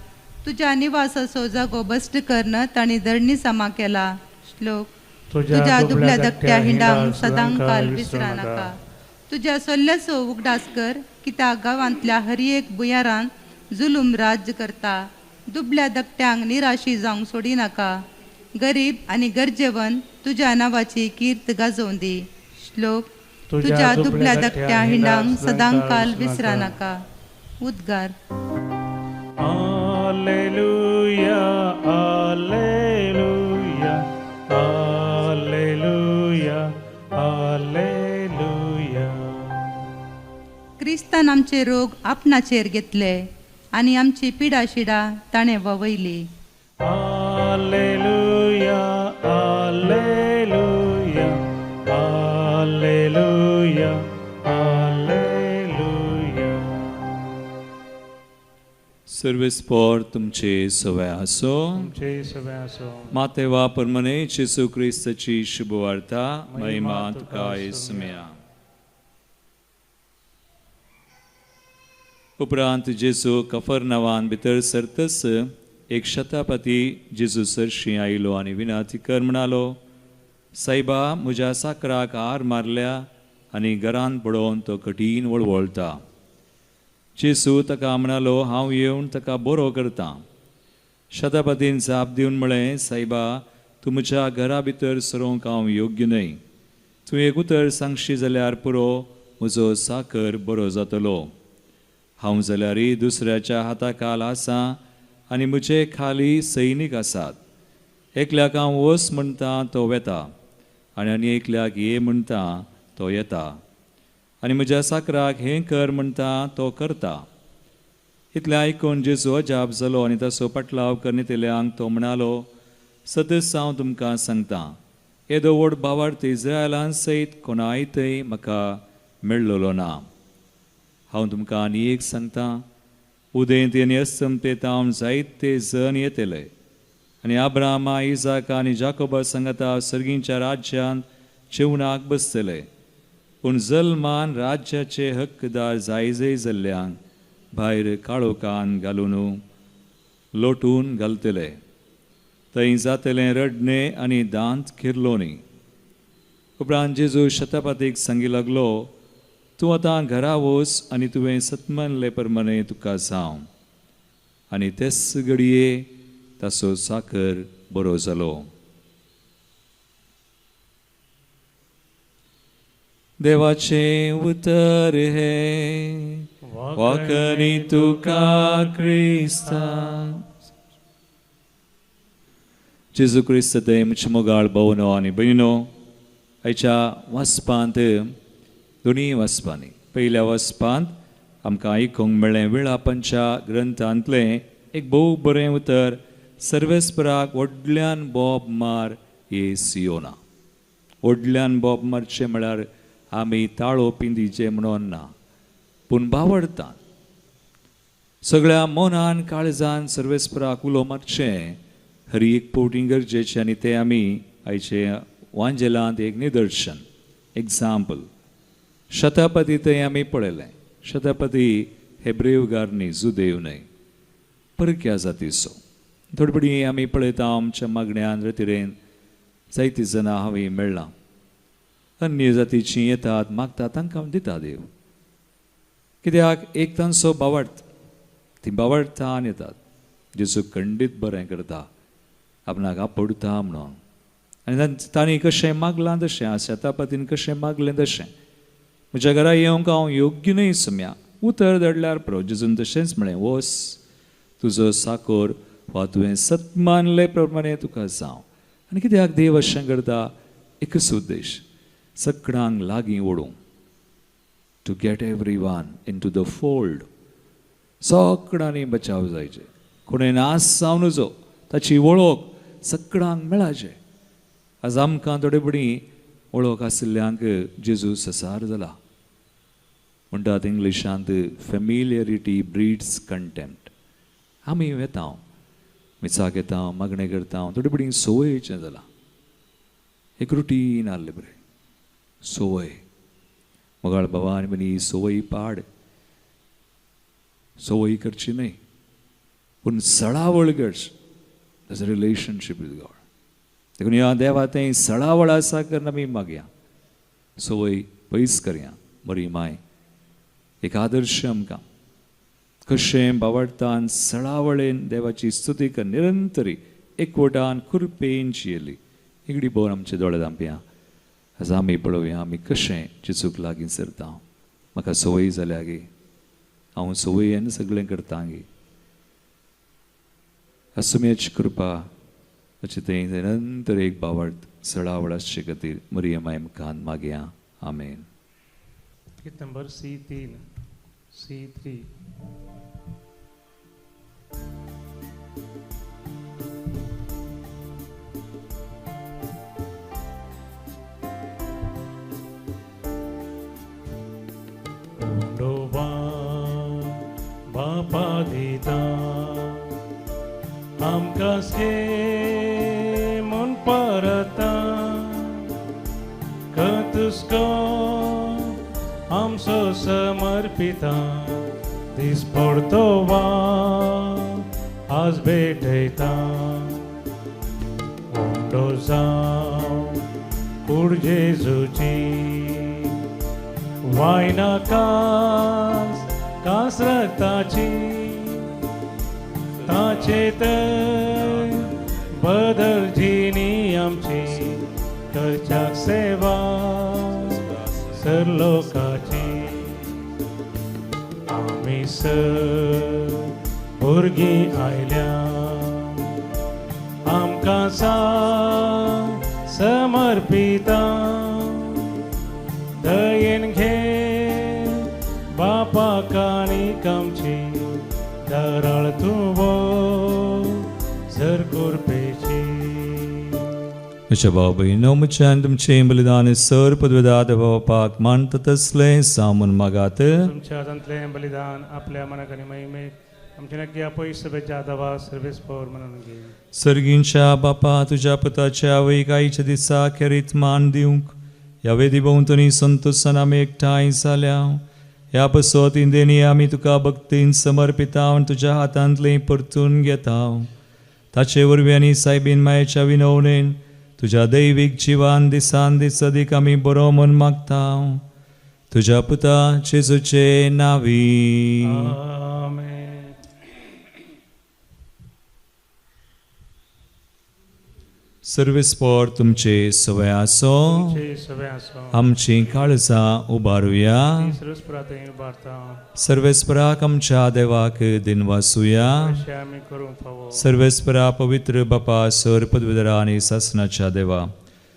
तुज्या निवासाचो जागो भश्ट करून तांणी धरणी सामा केला. श्लोक. तुज्या दुबळ्या धाकट्या हिंडांक सदांकाळ विसरा नाका. तुज्या सोल्ल्याचो उगडास कर, कित्याक गांवांतल्या हर एक भुंयारान जुलूम राज्य करता. दुबळ्या धाकट्यांक निराशी जावंक सोडिनाका. गरीब आनी गरजेवन तुज्या नांवाची कीर्त गाजोवं दी. श्लोक. तुज्या दुबळ्या धाकट्या हिंडांक सदांकाळ विसरा नाका. उद्गार. Alleluia, alleluia, alleluia, alleluia. क्रिस्तान आमचे रोग आपणाचेर घेतले आनी आमची पिडा शिडा ताणें ववयली. Alleluia, alleluia, alleluia, alleluia. सर्वेस्पोर तुमचे सवय आसो. तुमचे सवय आसो. माते वा परमने जेसू क्रिस्ताची शुभवार्ता. महिमा तुका येसुम्या. उपरांत जेजू कफरनावान भितर सरतच एक शतापती जेजू सरशी आयलो आनी विनाती कर म्हणालो, सायबा, म्हज्या साकराक हार मारल्या आनी घरान पडोवन तो कठीण वळवळटा. जेजू ताका म्हणालो, हांव येवन ताका बरो करतां. शतापतीन जाप दिवन म्हळें, सायबा, तूं म्हज्या घरा भितर सरोंक हांव योग्य न्हय. तूं एक उतर सांगशी जाल्यार पुरो, म्हजो साकर बरो जातलो. हांव जाल्यारय दुसऱ्याच्या हाता खाल आसा आनी म्हजे खाली सैनीक आसात. एकल्याक हांव वच म्हणटा तो वेता आनी आनी एकल्याक ये म्हणटा तो येता आनी म्हज्या साकराक हें कर म्हणटा तो करता. इतलें आयकून जेजू अजाप जालो आनी ताचो पाटलाव करनेतेल्यांक तो म्हणालो, सदस हांव तुमकां सांगता, येदो व्हड भावार्थ इस्रायलान सयत कोणाय थंय म्हाका मेळ्ळलो ना. हांव तुमकां आनी एक सांगता, उदेंत आनी अस्तमते तावन जायते जण येतले आनी आब्रामा, इजाका आनी जाकोबा सांगाता सर्गींच्या राज्यांत जेवणाक बसतले. पूण जल्मान राज्याचे हक्कदार जायजय जाल्ल्यांक भायर काळोखान घालून लोटून घालतले. थंय जातलें रडणें आनी दांत किरलोनी. उपरांत जेजू शतापतीक सांगी लागलो, तूं आतां घरा वच आनी तुवें सतमानले प्रमाणे तुका जावं. आनी तेच घडये ताचो साकर बरो जालो. देवाचें उतर हें वाकणी तुका क्रिस्ता. जेजू क्रिस्त म्हजे मोगाळ भोवनो आनी भयणो, आयच्या वाचपांत दोनूय वाचपांनी, पयल्या वाचपांत आमकां आयकूंक मेळ्ळें विळापांच्या ग्रंथांतलें एक भोव बरें उतर, सर्वेस्पराक व्हडल्यान बोब मार ये सियोना. व्हडल्यान बोब मारचें म्हळ्यार आमी ताळो पिंदीचें म्हणून ना, पूण बावडटात सगळ्या मनान काळजान सर्वेस्पराक उलो मारचें हर एक फावटी गरजेचें. आनी तें आमी आयचे वांजेलांत एक निदर्शन, एग्जाम्पल शतापती थंय आमी पळयलें. शतापती हेब्रेवगार न्ही, जुदेव न्हय, परक्या जातीचो. थोडे फावटी आमी पळयता आमच्या मागण्यान रतिरेन जायतीं जाणां हांवें मेळ्ळां, अन्य जातीचीं येतात मागतात, तांकां दिता देव. कित्याक एक तांचो बावडत, ती बावडटा आनी येतात. जेजू खंडीत बरें करता, आपणाक आपडता म्हणून. आनी तांणी कशें मागलां तशें, शेतापातीन कशें मागलें तशें, म्हज्या घरा येवंक हांव योग्य न्हय सुम्या, उतर धाडल्यार पुरो. जेजून तशेंच म्हळें, वस, तुजो साकोर वा तुवें सत मानले प्रमाणे तुका जावं. आनी कित्याक देव अशें करता? एकच उद्देश, सगळ्यांक लागीं ओडूंक, to get everyone into the fold. सगळ्यांनी बचाव जायचे, कोणें नाश जावं नजो, ताची वळख सगळ्यांक मेळाचे. आज आमकां थोडे बडी वळख आशिल्ल्यांक जेजू ससार जाला. म्हणटात इंग्लिशांत फेमिलियरिटी ब्रीड्स कंटेम्प्ट. आमी वेता, मिसाक येता, मागणें करता, थोडे बडी संवयेचें जालां, एक रुटीन आहलें बरें संवय. मोगाळ बाबा आनी म्हणी संवय पाड, संवय करची न्हय, पूण सळावळ करची. That's a relationship with God. देखून ह्या देवा तें सळावळ आसा करून आमी मागया, संवय पयस करया. बरी माय एक आदर्श आमकां, कशें बावडटान सळावळेन देवाची स्तुती कर निरंतरी एकवटान कृपेन जियेली. इगडी भोवन आमचे दोळे धांपया. आज आमी पळोवया आमी कशें जेजूक लागीं सरता. म्हाका संवय जाल्या गे, हांव संवयेन सगळें करता गे. असुमेची कृपा अशें तें निरंतर एक बावड सळावळ आसचे खातीर मरियम माय मुखान मागया. आमेन. गीत नंबर C3, C3. बापा दिता आमकां घे म्हूण परता, कतुस्को आमचो समर्पिता, दीस पडतो वा आज भेटयता. उंडो जावं कूड जेजूची, वायना कास कास रक्ताची, ताचे तर बदल जिणी आमची, करच्याक सेवा सर लोकाची. आमी सर भुरगीं आयल्या, आमकां समर्पिता, दयेन घे बापा काणी आमची, दराळ तूं जर कुरपेची. म्हज्या भाव भयणीनो, म्हज्यान तुमचें बलिदान सर पदवेदात बापाक मानता तसलें सामून मागात. तुमच्या हातांतलें बलिदान आपल्या मनाक आनी महिमेक आमच्या नक्की आपय सभेच्या दवा सर्वेस पवर म्हणून घे. सर्गींच्या बापा, तुज्या पुताच्या आवयक आईच्या दिसा खेरीत मान दिवंक ह्या वेदी भोंवतणी संतोशान आमी एकठांय जाल्या. ह्या पसत इंदेनी आमी तुका भक्तीन समर्पिता आनी तुज्या हातांतलें परतून घेता. ताचे वरवीं आनी सायबीन मायेच्या विनवणेन तुज्या दैवीक जिवान दिसान दीस अदीक आमी बरो म्हूण मागता. तुज्या पुता जेजूचे नांवी. आमेन. सर्वेस्पोर तुमचे सवय आसो. आमची काळजां उबारुया. सर्वेस्पराक आमच्या देवाक दिनवासुया. सर्वेस्परा पवित्र बापा, सर पदवीधरा आनी सासनाच्या देवा,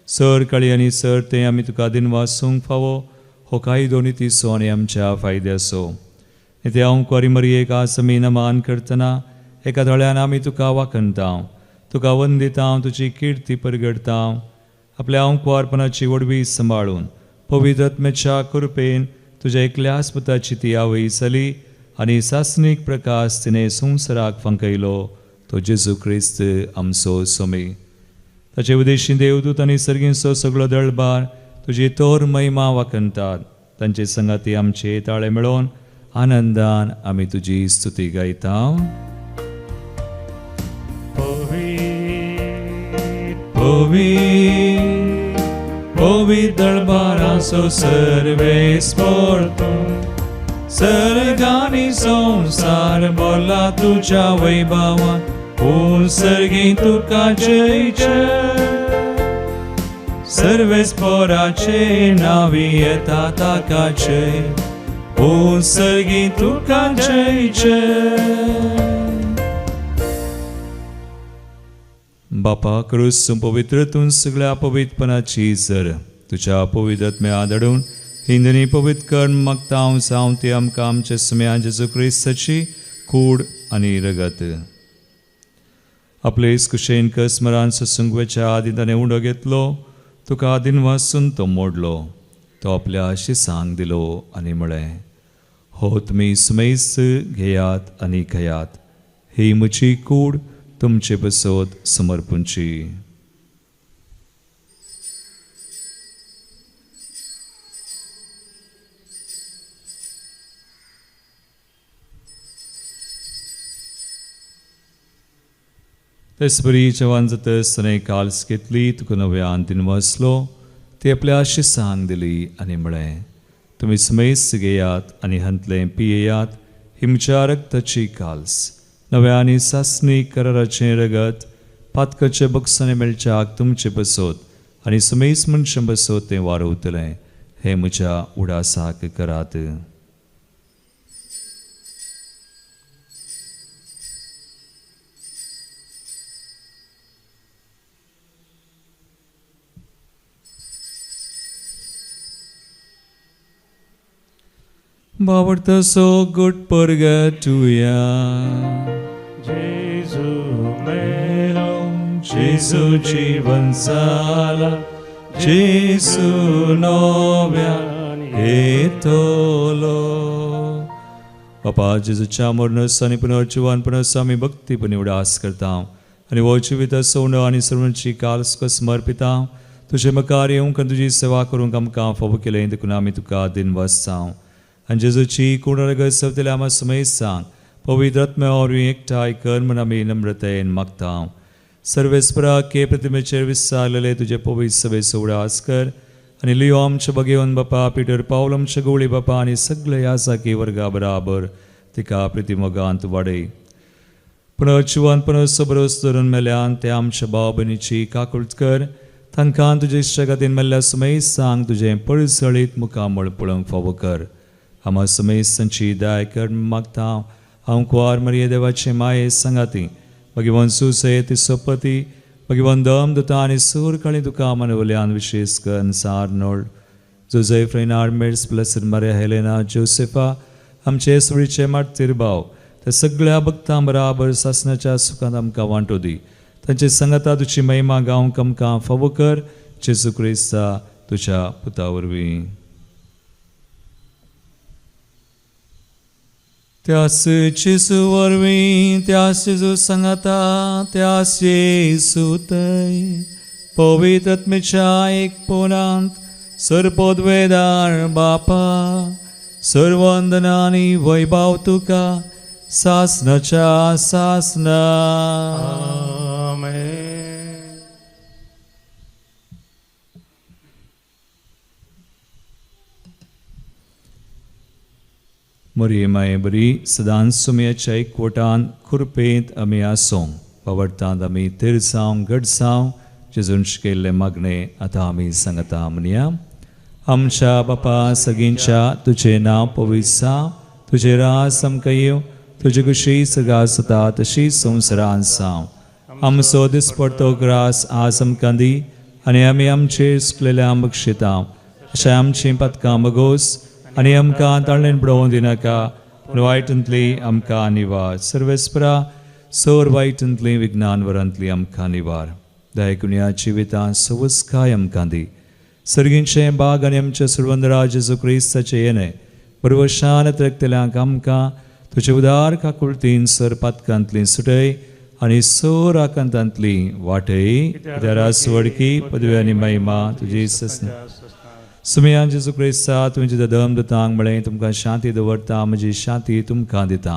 सर काळी आनी सर तें आमी तुका दिनवासूंक फावो. हो कायदो नितीचो आनी आमच्या फायद्याचो. ते हांव कुवारी मरयेक आज आमी नमान करतना एका दोळ्यान आमी तुका वाखणता, तुका वंदिता, तुजी किर्ती परगडता. आपल्या अंकुवारपणाची वडवी सांबाळून पवित्र आत्म्याच्या कृपेन तुज्या एकल्याच पुताची ती आवय जाली आनी सासणीक प्रकाश तिणें संवसाराक फांकयलो, तो जेजू क्रिस्त आमचो स्वामी. ताचे उदेशी देवदूत आनी सर्गींचो सगळो दळबार तुजी तोर महिमा वाखणतात. तांचे संगाती आमचे ताळे मेळोवन आनंदान आमी तुजी स्तुती गायता. पवित्र पवित्र दळबाराचो सर्वेस्पोर तूं, सर्गानी संवसार बोला तुज्या वैभवान ओ सर्गी तुका जय जय सर्वेस पोराचे नावी येता ताका जय ओ सर्गी तुका जय जय. बापा क्रूस पवित्रतून सगळ्या पवित्रपणाची जर तुज्या पवित्र धाडून हिंदनी पवित्र कर्ण मागता हांव जावं ती आमकां आमच्या सुम्या जेजू क्रिस्ताची कूड आनी रगत. आपले कुशेन कसमरान ससंगवेच्या आदी ताणें उंडो घेतलो तुका आदीन वासून तो मोडलो तो आपल्या शिसांक दिलो आनी म्हळें हो तुमी सुमेस घेयात आनी खायात ही म्हजी कूड तुमचे बसोत समर्पूंची. तेच बरी जेवण जातच ताणें काल्स घेतली तुका नव्यान दिन वाचलो ती आपल्या शिसांक दिली आनी म्हळें तुमी सुमेस घेयात आनी हांतलें पियेयात ही म्हज्या रक्ताची काल्स नव्या आनी सासणी कराराचें रगत पातकाचे बक्षाने मेळच्याक तुमचें बसोत आनी सुमेस मनशां बसोत तें वारवतलें हें म्हज्या उडासाक करात. बावडतो सो गुड परगटुया. जेजू मेलो जेजू जीवन जाला जेजू नव्यान येतलो. बापा जेजूच्या मरणस आनी पुनर्जिवानपणाचो आमी भक्तीपणी उडास करता आनी हो जिविताचो उंडो आनी सर्वांची काल तुका समर्पिता. तुजे मुखार येवंक आनी तुजी सेवा करूंक आमकां फावो केलें देखून आमी तुका दिनवास जावं आनी जेजूची कूड रगत सवतल्या आमा सुमेस्तांक पवित्र आत्म्या वरवीं एकठांय कर म्हूण आमी नम्रतायेन मागता. सर्वेस्परा के प्रतिमेचेर विसारलेले तुजे पवित्र सभेचो उडास कर आनी लियो आमच्या बगेवन बापा पिटर पावल आमच्या गवळी बापा आनी सगळे ह्या साकी वर्गा बराबर तिका प्रतिमोगांत वाडय. पुनर्जिवन पुनर्सो बरोस धरून मेल्यान ते आमच्या भाव भयणीची काकूळट कर तांकां तुजे इश्टागतीन मेल्ल्या सुमेस्तांक तुजें पळसळीत मुखामळ पळोवंक फावो कर. आमा सुमेस्तांची दया कर मागता हांव कुवार मरिये देवाचे माये सांगाती भगवान सुसे ती सोपती भगवान दम दुता आनी सूर काळी तुका मनवल्यान विशेश करून सार नोल्ड जोसेफ रेनार्ड मेड्स ब्लेसड मारिया हेलेना जोसेफा आमचे सुळीचे मार्तीर भाव त्या सगळ्या भक्तां बराबर सासनाच्या सुखांत आमकां वांटो दी. तांचे सांगाता तुजी महिमा गावंक आमकां फावो कर जेजू क्रिस्ता तुज्या पुता वरवीं. त्यास जेजू वरवीं त्यास जेजू सांगाता त्यास जेजू थंय पवित्र आत्म्याच्या एकपणांत सर्पोद्वेदार बापा सर्वंदना आनी वैभव तुका सासनाच्या सासना. आमेन. मरिये माये बरी सदांच सुमयाच्या एकवटान खुरपेंत आमी आसूं बावडटांत आमी तिरसांव गडसांव जेजून शिकयल्लें मागणें आतां आमी सांगता म्हणया. आमच्या बापा सगींच्या तुजें नांव पवित्र जावं तुजें रास आमकां येवं तुजे कशी सगळा जाता तशी संवसारांत जावं. आमचो दिसपडतो ग्रास आज आमकां दी आनी आमी आमचेर सुकलेल्या बक्षिता अशें आमचीं पातकां बगोस आनी आमकां ताळणेन बडोवंक दिनाका पूण वायटांतली आमकां निवार. सर्वेस्परा सोर वायटांतली विज्ञान वरांतली आमकां निवार. दयाकून ह्या जिवितांत सवस्काय आमकां दी. सर्गींचें बाग आनी आमच्या सुरवंदरा जेजू क्रिस्ताचें येणें बरवशान रक्तल्यांक आमकां तुजे उदार काकुळतीन सर पातकांतली सुटय आनी सोर आकांतांतली वाटय. कित्याक वडकी पदवी आनी महिमा तुजी ससना. सुमयान जेजू क्रिस्ता तुमचे दम दितांक म्हळें तुमकां शांती दवरता म्हजी शांती तुमकां दिता.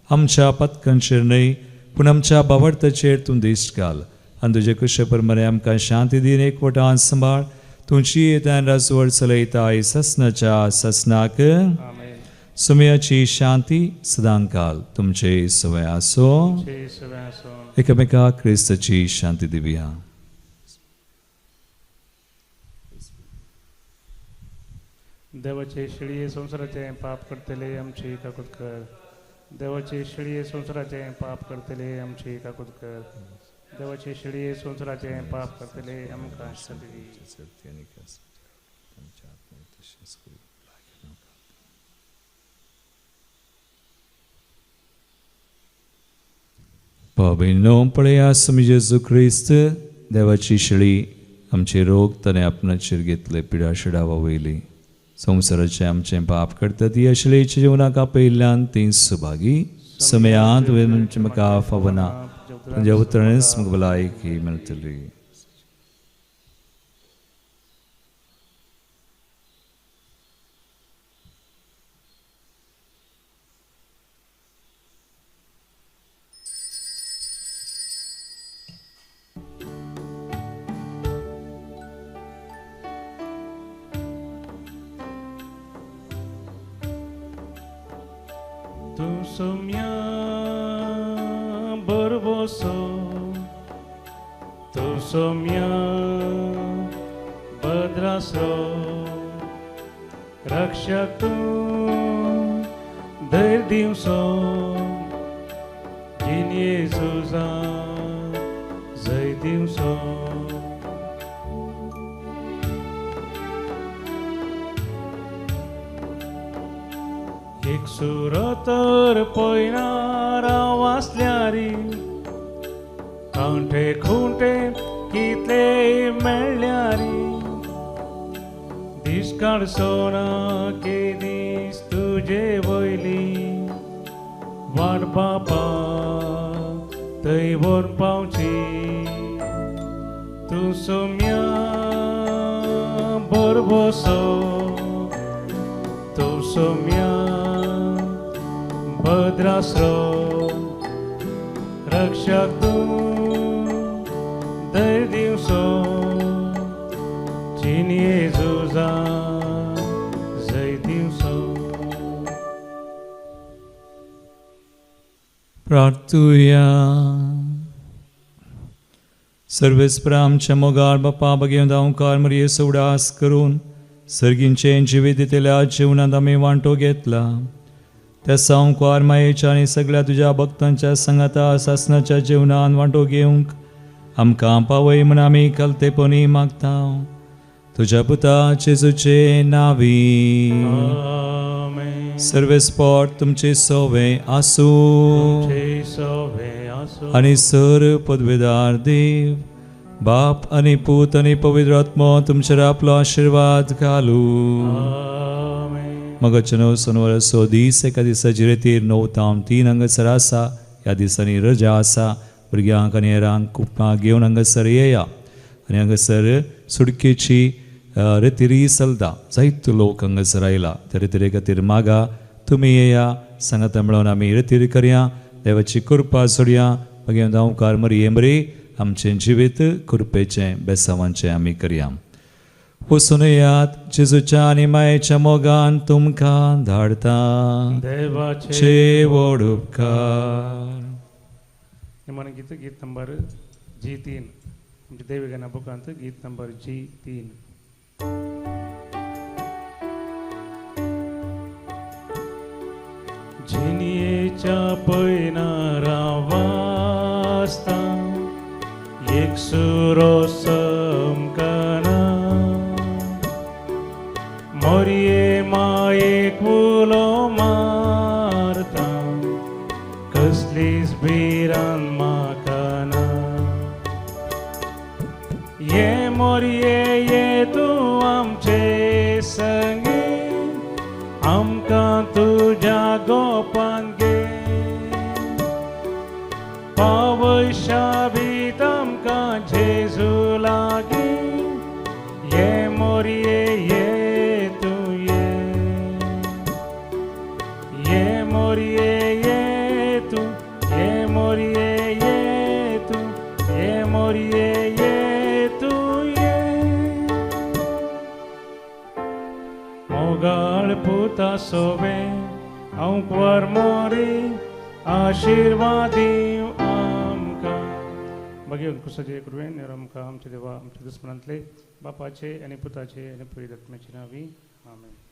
आमच्या पत्कांचेर न्हय पूण आमच्या बावडताचेर तूं दिश्ट घाल आनी तुजे कुशे प्रमाणे आमकां शांती दीन एकवटान सांबाळ. तुमची येत्यान राजवट चलयता ससनाच्या ससनाक. आमेन. सुमयाची शांती सदांकाल तुमचे सवय आसो. चे सगळें आसूं. एकामेका क्रिस्ताची शांती दिवया. देवाचे शिळये संवसाराचें पाप करतले आमची काकूत कर. देवाचे शिळये संवसाराचें पाप करतले आमची काकूत कर. देवाचे शिळये संवसाराचें पाप करतले आमकां शांती दी. बाबीनो पळया आमी जेजू क्रिस्त देवाची शेळी आमचे रोग ताणें आपणाचेर घेतले पिडा शिडावा वयली संवसाराचें आमचें पाप करता ती शेळयेच्या जिवनाक आपयिल्ल्यान ती सुभागी समयांत तुवें म्हाका फावना तुज्या उतरणेच म्हाका भलायकी मेळटली. तूं सोम्या बरबोसो, तूं सोम्या भद्रासरो, रक्षक तूं धैर्य दिवसो, जिणये झुजा जय दिवसो. एक सुरतर पयनारा वासल्यारी कांटे खुंटे कितले मेळ्ळ्यारी दीस काडसो ना के दीस तुजे वयली वाट बापा थंय व्हर पावची. तूं सोम्या बरबोसो, तूं सोम्या भद्रासरो, रक्षक तूं धैर्य दिवसो, जिणये झुजा जय दिवसो. प्रार्थुया. सर्वेस्परा आमच्या मोगाळ बापा बगेवन धांवकार मरये उडास करून सर्गींचें जिवीत दितल्या जिवनांत आमी वांटो घेतला त्या सावकार मायेच्या आनी सगळ्या तुज्या भक्तांच्या सांगाता सासनाच्या जिवनान वांटो घेवंक आमकां पावय म्हूण आमी कलतेपणी मागता तुज्या पुता जेजूचे नावी. सर्वेस्पॉट तुमचे सोवे आसूं आनी सर पदवेदार देव बाप आनी पूत आनी पवित्र आत्मो तुमचेर आपलो आशिर्वाद घालू. मगाचे णव सोनवार सो दीस एका दिसा जिरेतीर 9 तावन 3 हांगासर आसा. ह्या दिसांनी रजा आसा. भुरग्यांक आनी हेरांक कुटुंबाक घेवन हांगासर येया आनी हांगासर सुटकेची रेतिरी चलता. जायतो लोक हांगासर आयला त्या रेतिरे खातीर मागा तुमी येया सांगाता मेळोवन आमी रेतीर करया. देवाची कृपा सोडया. मागीर धांवकार मरये मरी आमचें जिवीत कृपेचें बेसावांचें आमी करया. वचून येयात जेजूच्या आनी मायेच्या मोगान तुमकां धाडटा. देवाचे व्हड उपकार. निमाणें गीत, गीत नंबर G3. आमच्या देवी बुकांत गीत नंबर G3. जिणयेच्या पयनारा वासता एक सुरो समकाना मोरये मायेक उलो मारता कसलीच भिरांत म्हाका ना. ये मोरये ये तूं आमचे संगी आमकां तुज्या गोपान घे पावय शाबीत आमकां जेजू लागीं. ये मोरये ये तूं ये, ये मोरये ये तूं, ये मोरये ये तूं, ये मोरये ये तूं ये. मोगाळ पुता सोवे आंकवार मोरी आशिर्वाद दीव आमकां. बघेवन कुसाचे कृपेन आमकां आमच्या देवा आमच्या दुस्मनांतले बापाचे आनी पुताचे आनी पवित्र आत्म्याचे नांवी आमेन.